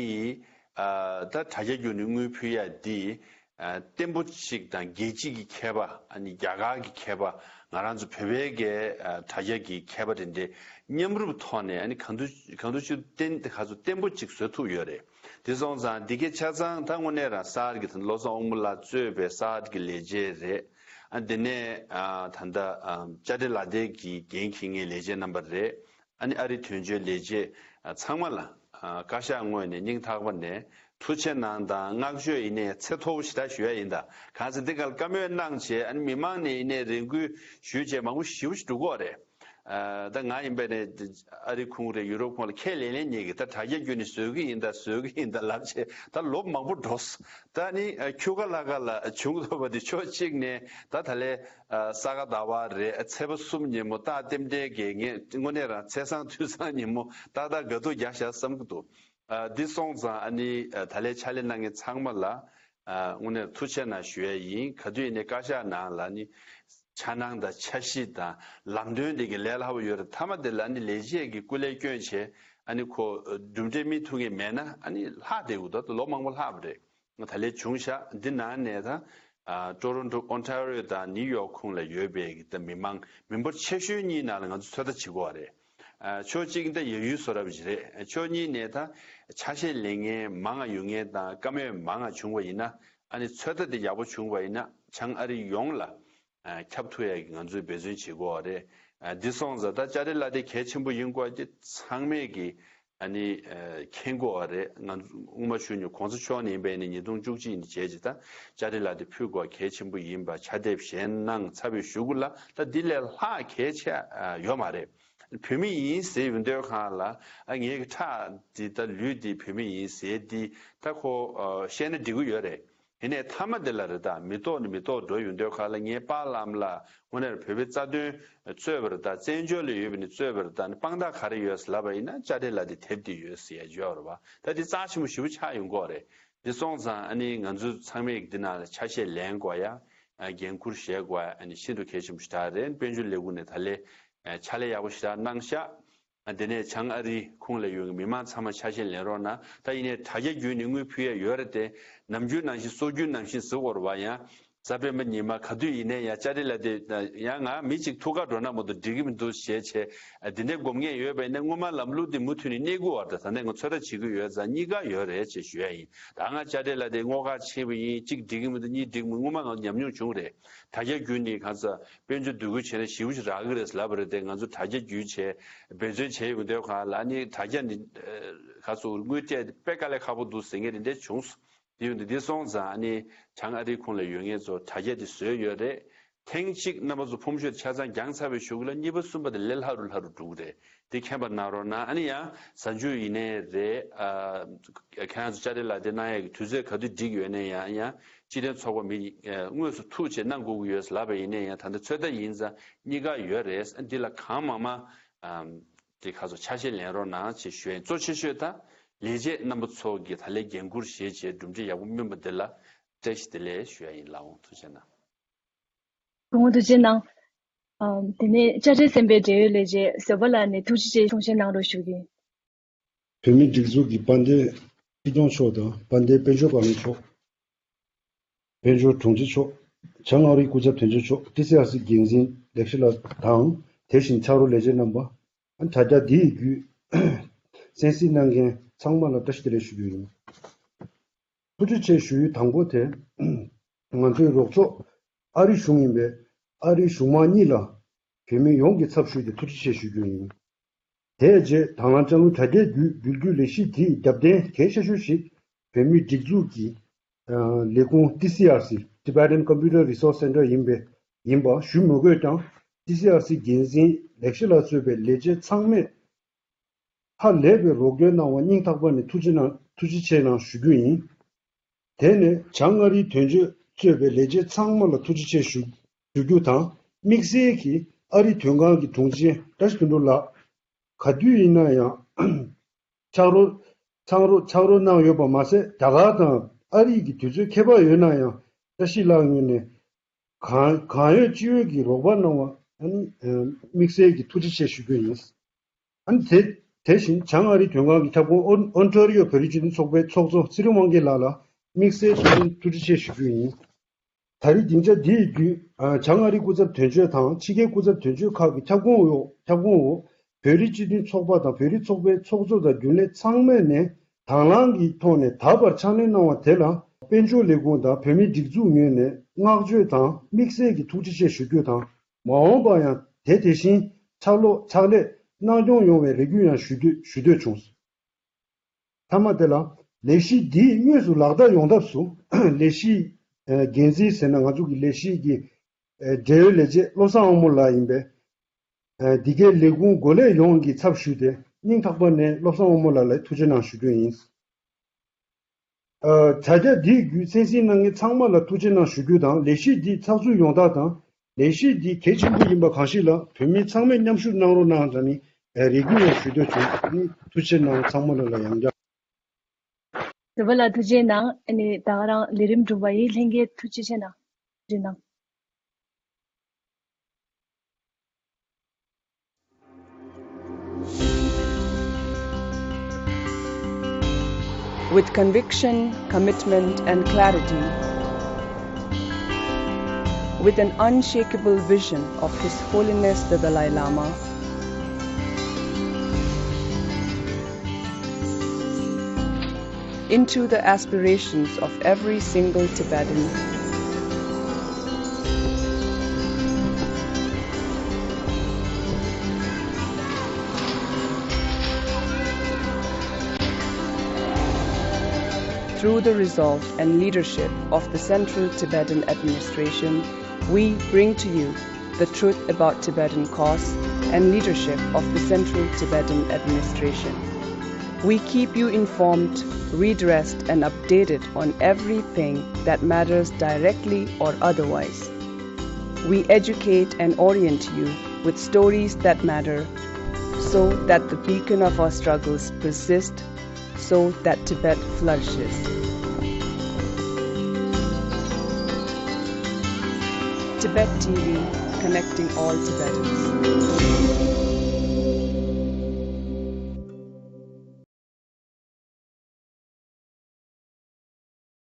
ཨ་ད་དྲ་རྒྱ་བརྒྱུད་ནས་དངུལ་ཕུལ་ཡ་འདི་ ཨ་བརྟན་པོ་ཅིག་དང་རྒྱལ་སྤྱི་གི་མཁས་པ། ཨ་ནི་རྒྱ་གར་གྱི་མཁས་པ། ང་རང་ཚོ་བོད་པའི་གི་ཨ་དྲ་རྒྱ་གི་མཁས་པ་དེ་འདྲའི་མཉམ་རུབ་ཐོག་ནས། ཨ་ནི་གང་ཐུབ་གང་ཐུབ་ཅིག་བརྟན་ག་ཚོད་བརྟན་པོ་ཅིག་བཟོ་ཐུབ་ཡོད་རེད། དེ་སོང་ཙང་འདི་གའི་ཆ་ཚང་ད་དངོས་གནས་རང་གསར་གྱི་ད་བློ་བཟང་དབང་མོ་ལགས་གཙོས་པའི་གསར་གྱི་ལས་བྱེད་རེད། ཨ་འདི་ནས་ཨ་ད་ལྟ་ཨ་བཅར་འདྲི་ལག་དེབ་ཀྱི་འགན་འཁྱེར་མཁན་ལས་བྱེད་རྣམ་པ་རེད། ཨ་ནི་ཨ་རིའི་དོན་གཅོད་ལས་བྱེད་ཨ་ཚང་མ་ལ་ཨ་བཀའ་ཤག་ངོས་ནས་སྙིང་ཐག་པ་ནས་ཐུགས་རྗེ་གནང་དང་བསྔགས་བརྗོད་ཡིན་ནའི་ཚད་མཐོ་པོ་ཞེ་དྲག་ཞུ་ཡ་ཡིན། ད་གང་ཟེར་འདི་ག་ལ་བཀའ་མོལ་གནང་བྱས། ཨ་ནི་མི་མང་ནས་ཡིན་ནའི་རེ་སྐུལ་ཞུས་བྱས་མང་པོ་ཞེ་པོ་ཞིག་འགྲོ་གི་ཡོད་རེད། ཨ་ད་ང་ཡིན་པ་ནས་ཨ་རི་ཁུངས་རེད། ཡུ་རོབ་ཁུངས་ལ་ཁས་ལེན་ལེན་ཉེས་ཀྱི། ད་དྲ་རྒྱ་བརྒྱུད་ནས་བཟོ་གི་ཡིན་ད་བཟོ་གི་ཡིན་ད་ལབ་བྱས་ད་ལོ་མང་པོ་འགྲོ་སོང་། ད་ནི་ཨ་ཁྱུ་ག་ལ་ག་ལ་བྱུང་ཐུབ་པ་དེ་ཕྱོགས་གཅིག་ནས་ད་ད་ལས་ཨ་ས་ག་ཟླ་བ་རེད། ཨ་ཚེས་པ་གསུམ་ཉིན་མོ་སྟག་རྟེན་འབྲེལ་གྱི་ངས་དངོས་གནས་རང་ཚེས་བཟང་དུས་བཟང་ཉིན་མོ་ཏག་ཏག་དགའ་སྡུག་རྒྱག་བཞག་བསམ་གྱི་འདུག་ཨ་འདི་སོང་ཙང་ཨ་ནི་ཨ་ད་ལས་ཕྱག་ལས་གནང་མཁན་ཚང་མ་ལ་ཨ་དངོས་གནས་ཐུགས་རྗེ་གནང་ཞུ་ཡ་ཡིན། ག་དུས་ཡིན་ནའི་བཀའ་ཤག་ནང་ལ་ནི་འཆར་སྣང་དང་འཆར་གཞི་དང་ལམ་སྟོན་དེ་གི་ལས་སླ་པོ་ཡོད་རེད། མཐའ་མ་དེ་ལ་ནི་ལས་བྱེད་ཀྱི་སྐུ་ལས་བསྐྱོན་བྱས། ཨ་ནི་ཁོ་གྲུབ་འབྲས་སྨིན་ཐུབ་མཁན་མེད་ན་ཨ་ནི་ལྷག་བསྡད་དགོས། ད་ལོ་མང་པོ་ལྷག་པ་རེད། ད་ལས་བྱུང་ཤག་འདི་ནང་ནས་ད་ཨ་ཊོ་རོན་ཊོ་ཨོན་ཊ་རི་ཡོ་དང་ནིའུ་ཡོག་ཁུངས་ལ་ཡོད་པའི་གི་ད་མི་མང་མི་འབོར་ཆེ་ཤོས་གཉིས་ནང་ལ་ང་ཚོ་ཚོད་ལྟ་བྱེད་དགོས་པ་རེད། ཨ་ཕྱོགས་གཅིག་ད་ཡ་ཡུལ་བཟོ་འདྲ་པོ་ཞིག་རེད། ཕྱོགས་གཉིས་ནས་ད་ཆ་ཤས་ལེན་མཁན་མང་ང་ཡོང་མཁན་དང་བཀའ་མོལ་མང་ང་བྱུང་བ་ཡིན་ན། ཨ་ནི་ཚོད་ལྟ་དེ་ཡག་པོ་བྱུང་བ་ཡིན་ན་བྱང་ཨ་རི་ཡོངས་ལ་ཨ་ཁྱབ་ཐུབ་ཡ་གི་ང་ཚོས་འབད་བརྩོན་བྱེད་དགོས་པ་རེད། ཨ་འདི་སོང་ཙང་ད་ཅ་ལི་ལགས་དེ་གལ་ཆེན་པོ་ཡིན་དགོས་ཀྱི་ཚང་མས་ཀྱི་ཨ་ནི་ཨ་མཁྱེན་དགོས་པ་རེད། ང་ཚོ་སྔོན་མ་ཞུས་ནས་གོང་ས་མཆོག་ནས་ཡིན་པའི་ནི་ཉིས་སྟོང་བཅུ་གཅིག་ནས་བྱས་ཀྱི་ད་ཅ་ལི་ལགས་དེ་ཕུལ་དགོས་གལ་ཆེན་པོ་ཡིན་པ་ཕྱག་དེབ་གཞན་གནང་ཚར་བའི་གཞུག་གུ་ལ་ད་འདི་ལས་ལྷག་གལ་ཆེ་ཨ་ཡོད་མ་རེད། བོད་མི་ཡིན་ཟེར་ཡོང་དུས་སྒང་ལ་ཨ་ངའི་གི་ཁྲག་འདི་ད་ལུས་འདི་བོད་མི་ཡིན་ཟེར་འདི་ད་ཁོ་ཨ་བཤད་ན་འགྲིག་གི་ཡོད་རེད། དེ་ནས་མཐའ་མ་དེ་ལ་རེད་ད་མི་ཐོག་ནས་མི་ཐོག་འགྲོ་ཡོང་དུས་སྒང་ལ་ངའི་པཱ་ལགས་ལ་དངོས་གནས་བོད་པའི་རྩ་དོན་རྩོད་པ་རེད་ད་བཙན་བྱོལ་ལ་ཡོད་པ་ནས་རྩོད་པ་རེད་ད་ནི་དཔང་རྟགས་ག་རེ་ཡོད་ཟེར་ལབ་པ་ཡིན་ན་ཅ་ལི་ལགས་དེ་དེབ་དེ་ཡོད་ཟེར་ཡ་བརྗོད་པ་རེད་བ། ད་དེ་རྩ་ཆེན་པོ་ཞེ་པོ་ཆགས་ཡོང་གི་རེད། དེ་སོང་ཙང་ཨ་ནི་ང་ཚོ་ཚང་མས་འདི་ནང་ལ་ཆ་ཤས་ལེན་དགོས་ཡ། ཨ་འགན་འཁུར་བཞེས་དགོས་ཡ་ཨ་ནི་ཤིན་ཏུ་གལ་ཆེན་པོ་ཞིག་ད་རེད། དཔལ་འབྱོར་ལས་ཁུངས་ནས་ད་ལས་ཨ་ཕྱག་ལས་ཡག་པོ་ཞིག་ད་གནང་ཤག་ཨ་དེ་ནས་བྱང་ཨ་རིའི་ཁོངས་ལ་ཡོད་མི་མང་ཚང་མ་ཆ་ཤས་ལེན་རོགས་གནང་། ད་ཡིན་ནའི་དྲ་རྒྱ་བརྒྱུད་ནས་དངུལ་ཕུལ་ཡ་ཡོད་རེད་དེ། ནམ་རྒྱུན་ནང་བཞིན་སྲོལ་རྒྱུན་ནང་བཞིན་ཟེར་བ་རེད་བ། ཡང་གཟའ་སྤེན་པ་ཉི་མ་ག་དུས་ཡིན་ནའི་ཡང་ཅ་ལི་ལགས་དེ་ཡང་ང་མི་གཅིག་ཐུག་ག་འགྲོ་ན་མ་གཏོགས་འགྲིག་གི་མི་འདུག་ཞེས་བྱས་ཨ་དེ་འདྲའི་སྒོམ་མཁན་ཡོད་པ་ཡིན་ན་སྔོན་མ་ལམ་ལུགས་དེ་མུ་མཐུད་ནས་གནས་དགོས་པ་རེད། ད་ད་ནས་ང་ཚོད་ལྟ་བྱེད་ཀྱི་ཡོད་ཙང་གཉིས་ཀ་ཡོད་རེད་ཅེས་ཞུ་ཡ་ཡིན། ད་ང་ཅ་ལི་ལགས་དེ་སྔོ་ཁ་ཕྱིན་པ་ཡིན་གཅིག་འགྲིག་གི་མི་འདུག་གཉིས་འགྲིག་མི་སྔོན་མ་ང་ཉམས་མྱོང་བྱུང་རེད། དྲ་རྒྱ་བརྒྱུད་ནས་གང་ཟག་དཔལ་འབྱོར་འདུ་འགོད་བྱས་ན་ཞེ་པོ་ཞིག་རག་གི་རེད་ལབ་པ་རེད་དེ། ང་ཚོ་དྲ་རྒྱ་བརྒྱུད་བྱས་འབད་བརྩོན་བྱས་ཡོང་དུས་སྒང་ལ་ཨ་ནི་དྲ་རྒྱ་འདི་ག་ཚོད་དངུལ་སྤྲད་དེ་དཔེ་དཀའ་ལས་ཁག་པོ་འདུག་ཟེར་མཁན་དེ་འདྲ་བྱུང་སོང་། དེ་ཡོང་དུས་འདི་སོང་ཙང་ཨ་ནི་བྱང་ཨ་རིའི་ཁོངས་ལ་ཡོད་མཁན་ཚོ་དྲ་རྒྱ་དེ་བཟོས་ཡོད་རེད། ཐེངས་གཅིག་རྣམ་པ་ཚོ་ཕོམ་ཤོད་ཆ་ཚང་བརྒྱངས་ཚར་བའི་གཞུག་ལ་གཉིས་པ་གསུམ་པ་དེ་ལས་སླ་རུ་སླ་རུ་འགྲོ་གི་རེད། དེ་མཁྱེན་པ་གནང་རོགས་གནང་། ཨ་ནི་ཡང་གཟའ་མཇུག་ཡིན་ནའི་རེད། ཨ་ཁྱེད་རང་ཚོ་ཅ་ལི་ལགས་དེ་གནང་ཡས་ཀྱི་དུས་ཚོད་ག་དུས་འགྲིག་ཡོད་ནའི་ཡང་ཡང་སྤྱི་མཐུན་ཚོགས་པ་མི་ཨ་དངོས་སུ་ཐུག་བྱས་གནང་དགོས་ཀྱི་ཡོད་ལབ་པ་ཡིན་ནའི་ཡང་ད་ལྟ་ཚོད་ལྟ་ཡིན་ཙང་གཉིས་ཀ་ཡོད་རེད། འདི་ལ་གང་མང་མང་ཨམ་དེ་ག་ཚོད་ཆ་ཤས་ལེན་རོགས་གནང་ཞེས་ཞུ་ཡིན། གཙོ་ཆེ་ཤོས་ད་ལས་བྱེད་རྣམ་པ་ཚོ་གིས་ད་ལས་འགན་འཁུར་བཞེས་བྱས་གྲུབ་འབྲས་ཡག་པོ་སྨིན་པ་འདི་ལ་བཀྲ་ཤིས་བདེ་ལེགས་ཞུ་ཡ་ཡིན། ལགས་འོང་། ཐུགས་རྗེ་གནང་། སྐུ་ངོ་ཐུགས་རྗེ་གནང་། ཨམ་དེ་ནས་དཔྱ་ཁྲལ་སེམས་པའི་འབྲེལ་ཡོད་ལས་བྱེད་བཟོད་པ་ལགས་ནས་ཐུགས་རྗེ་ཆེ་གསུང་བཤད་གནང་རོགས་ཞུ་གི་ཡིན། བོད་མིའི་སྒྲིག་འཛུགས་ཀྱི་དཔལ་ལྡན་སྲིད་སྐྱོང་མཆོག་དང་། དཔལ་ལྡན་དཔལ་འབྱོར་བཀའ་བློན་མཆོག་དཔལ་འབྱོར་དྲུང་ཆེ་མཆོག་བྱང་ཨ་རིའི་སྐུ་ཚབ་དོན་གཅོད་མཆོག་ཊི་སི་ཨར་སི་འགན་འཛིན་ལེགས་བཤད་ལགས་དང་། དེ་བཞིན་ཕྱག་རོགས་ལས་བྱེད་རྣམ་པ། དྲ་རྒྱ་འདིའི་བརྒྱུད་གསན་གཟིགས་གནང་མཁན་ཚང་མ་ལ་བཀྲ་ཤིས་བདེ་ལེགས་ཞུ་རྒྱུ་ཡིན། ཐུགས་རྗེ་ཆེ་ཞུ་ཡུལ་དང་པོ་དེ། ང་ཚོའི་རོགས་ཚོགས་ཨ་རི་གཞུང་ཡིན་པས། ཨ་རིའི་གཞུང་མང་གཉིས་ལ་བོད་མི་ཡོངས་ཀྱི་ཚབ་ཞུས་ཏེ་ཐུགས་རྗེ་ཆེ་ཞུ་རྒྱུ་ཡིན། དེའི་རྗེས་དང་བླངས་ལྕགས་ལུང་དྲ་རྒྱའི་བརྒྱུད་འགུལ་སྐྱོད་ལས་གཞི་དེའི་རྒྱབ་རྟེན་གལ་ཆེ་ཤོས་ཤིག་བོད་མིའི་སྒྲིག་འཛུགས་ཀྱི་ལས་ཁུངས་ཊི་སི་ཨར་སི། Tibetan Computer Resource Center ཡིན་པས། ཡིན་པ་ཞུ་མི་དགོས་ཀྱང་། ཊི་སི་ཨར་སི་འགན་འཛིན་ལེགས་བཤད་ལགས་གཙོས་པའི་ལས་བྱེད་ཚང་མས་ཧ་ལས་པའི་རོགས་སྐྱོར་གནང་བར་སྙིང་ཐག་པ་ནས་ཐུགས་རྗེ་གནང་། ཐུགས་རྗེ་ཆེ་གནང་ཞུ་རྒྱུ་ཡིན། དེ་ནས་བྱང་ཨ་རིའི་དོན་གཅོད་གཙོས་པའི་ལས་བྱེད་ཚང་མ་ལ་ཐུགས་རྗེ་ཆེ་ཞུ་ཞུ་རྒྱུ་དང་། དམིགས་བསལ་གྱིས་ཨ་རིའི་དོན་ཁང་གི་དྲུང་ཆེ་བཀྲ་ཤིས་དོན་གྲུབ་ལགས། ག་དུས་ཡིན་ན་ཡང་ཕྱག་རོགས་ཚང་རོགས་ཕྱག་རོགས་གནང་ཡོད་པ་མ་ཟད། རྒྱ་གར་དང་ཨ་རི་གི་དུས་ཚོད་ཁྱད་པར་ཡོད་ན་ཡང་བཀྲ་ཤིས་ལགས་ངོས་ནས་གང་གང་ཡོད་ཅི་ཡོད་ཀྱིས་རོགས་པ་གནང་བ་ཨ་ནི་དམིགས་བསལ་གྱི་ཐུགས་རྗེ་ཆེ་ཞུ་རྒྱུ་ཡིན། ཨ་ནི་དེ་དེ་བཞིན་བྱང་ཨ་རིའི་དོན་ཁང་གི་ཁྱབ་ཁོངས་ཨོན་ཨོན་ཊ་རི་ཡོ་བོད་རིགས་སྤྱི་མཐུན་ཚོགས་པའི་ཚོགས་གཙོ་ཚེ་རིང་དབང་རྒྱལ་ལགས་ལ་ དམིགས་བསལ་ཐུགས་ཕན་ཐུགས་རྗེ་ཆེ་ཞུ་རྒྱུ་ཡིན། ད་རེས་སྡིངས་ཆ་འདི་ཡི་བརྒྱུད། ཨ། བྱང་ཨ་རིའི་སྐུ་ཚབ་དོན་གཅོད་དང་ཕྱི་རྒྱལ་སྐུ་ཚབ་དོན་གཅོད་ཁག་གི་ཁྱབ་ཁོངས་འོག་ཁྱབ་ཁོངས་འོག་བོད་རིགས་སྤྱི་མཐུན་ཚོགས་པ་དང་བོད་རིགས་ཚོགས་པའི་ཚོགས་གཙོ་དང་རྒྱུན་ལས་ཚང་མས་ནས་དང་བླངས་ཀྱི་ཐོག་ནས་ད་བར་ཕྱག་ལས་གནང་བ་དེ་ལ་དཔལ་འབྱོར་ལས་ཁུངས་དང་བོད་མིའི་སྒྲིག་འཛུགས་ངོས་ནས་བསྔགས་བརྗོད་དང་དམིགས་བསལ་གྱི་ཐུགས་རྗེ་ཆེ་ཞུ་རྒྱུ་དང་། མ་འོངས་པར་ཡང་དེ་དེ་བཞིན་ཕྱག་ལོག་ཕྱག་ལས་གནང་སྐྱོང་ཡོང་བའི་རེ་སྐུལ་ཡང་ཞུ་འདོད་ཞུ་འདོད་བྱུང་། མཐའ་མ་དེ་ལ། ལས་གཞི་འདི་དངོས་སུ་ལག་བསྟར་ཡོང་ཐབས་སུ་ལས་གཞིའི་འགན་འཛིན་ཟེར་ན་ང་ཚོ་གི་ལས་གཞི་གི་འབྲེལ་ཡོད་ལས་བྱེད་བློ་བཟང་དབང་མོ་ལགས་ཡིན་པས། འདི་གའི་ལས་ཁུངས་འགོ་ལས་ཡོངས་ཀྱི་ཚབ་ཞུས་ཏེ་སྙིང་ཐག་པ་ནས་བློ་བཟང་དབང་མོ་ལགས་ལ་ཐུགས་རྗེ་གནང་ཞུ་རྒྱུ་ཡིན། དྲ་རྒྱ་འདིའི་བརྒྱུད་གསན་གཟིགས་གནང་མཁན་ཚང་མ་ལ་ཐུགས་རྗེ་གནང་ཞུ་རྒྱུ་དང་། ལས་གཞི་འདི་ཚགས་ཚུད་ཡོང་ཐབས་དང་། ལས་གཞི་འདི་གལ་ཆེན་པོ་ཡིན་པ་གང་ཞིག་ལ་བོད་མི་ཚང་མས་མཉམ་ཞུགས་གནང་རོགས་གནང་ཟེར་ནས་རེ་སྐུལ་ཡང་ཞུ་འདོད་བྱུང་། ཨ་ནི་ཐུགས་རྗེ་གནང་། ཚང་མ་ལ་ལ་ཡང་བསྐྱར། དེ་བ་ལ་ཐུགས་རྗེ་གནང་། ཨ་ནི་ད་ག་རང་ལས་རིམ་སྒྲུབ་པ་ཡིན། ལྷན་རྒྱས་ཐུགས་རྗེ་ཆེ་གནང་། ཐུགས་རྗེ་གནང་། With conviction, commitment, and clarity, with an unshakable vision of His Holiness the Dalai Lama, into the aspirations of every single Tibetan. Through the resolve and leadership of the Central Tibetan Administration, we bring to you the truth about Tibetan cause and leadership of the Central Tibetan Administration. We keep you informed, redressed, and updated on everything that matters directly or otherwise. We educate and orient you with stories that matter, so that the beacon of our struggles persist, so that Tibet flourishes. Tibet T V, connecting all Tibetans.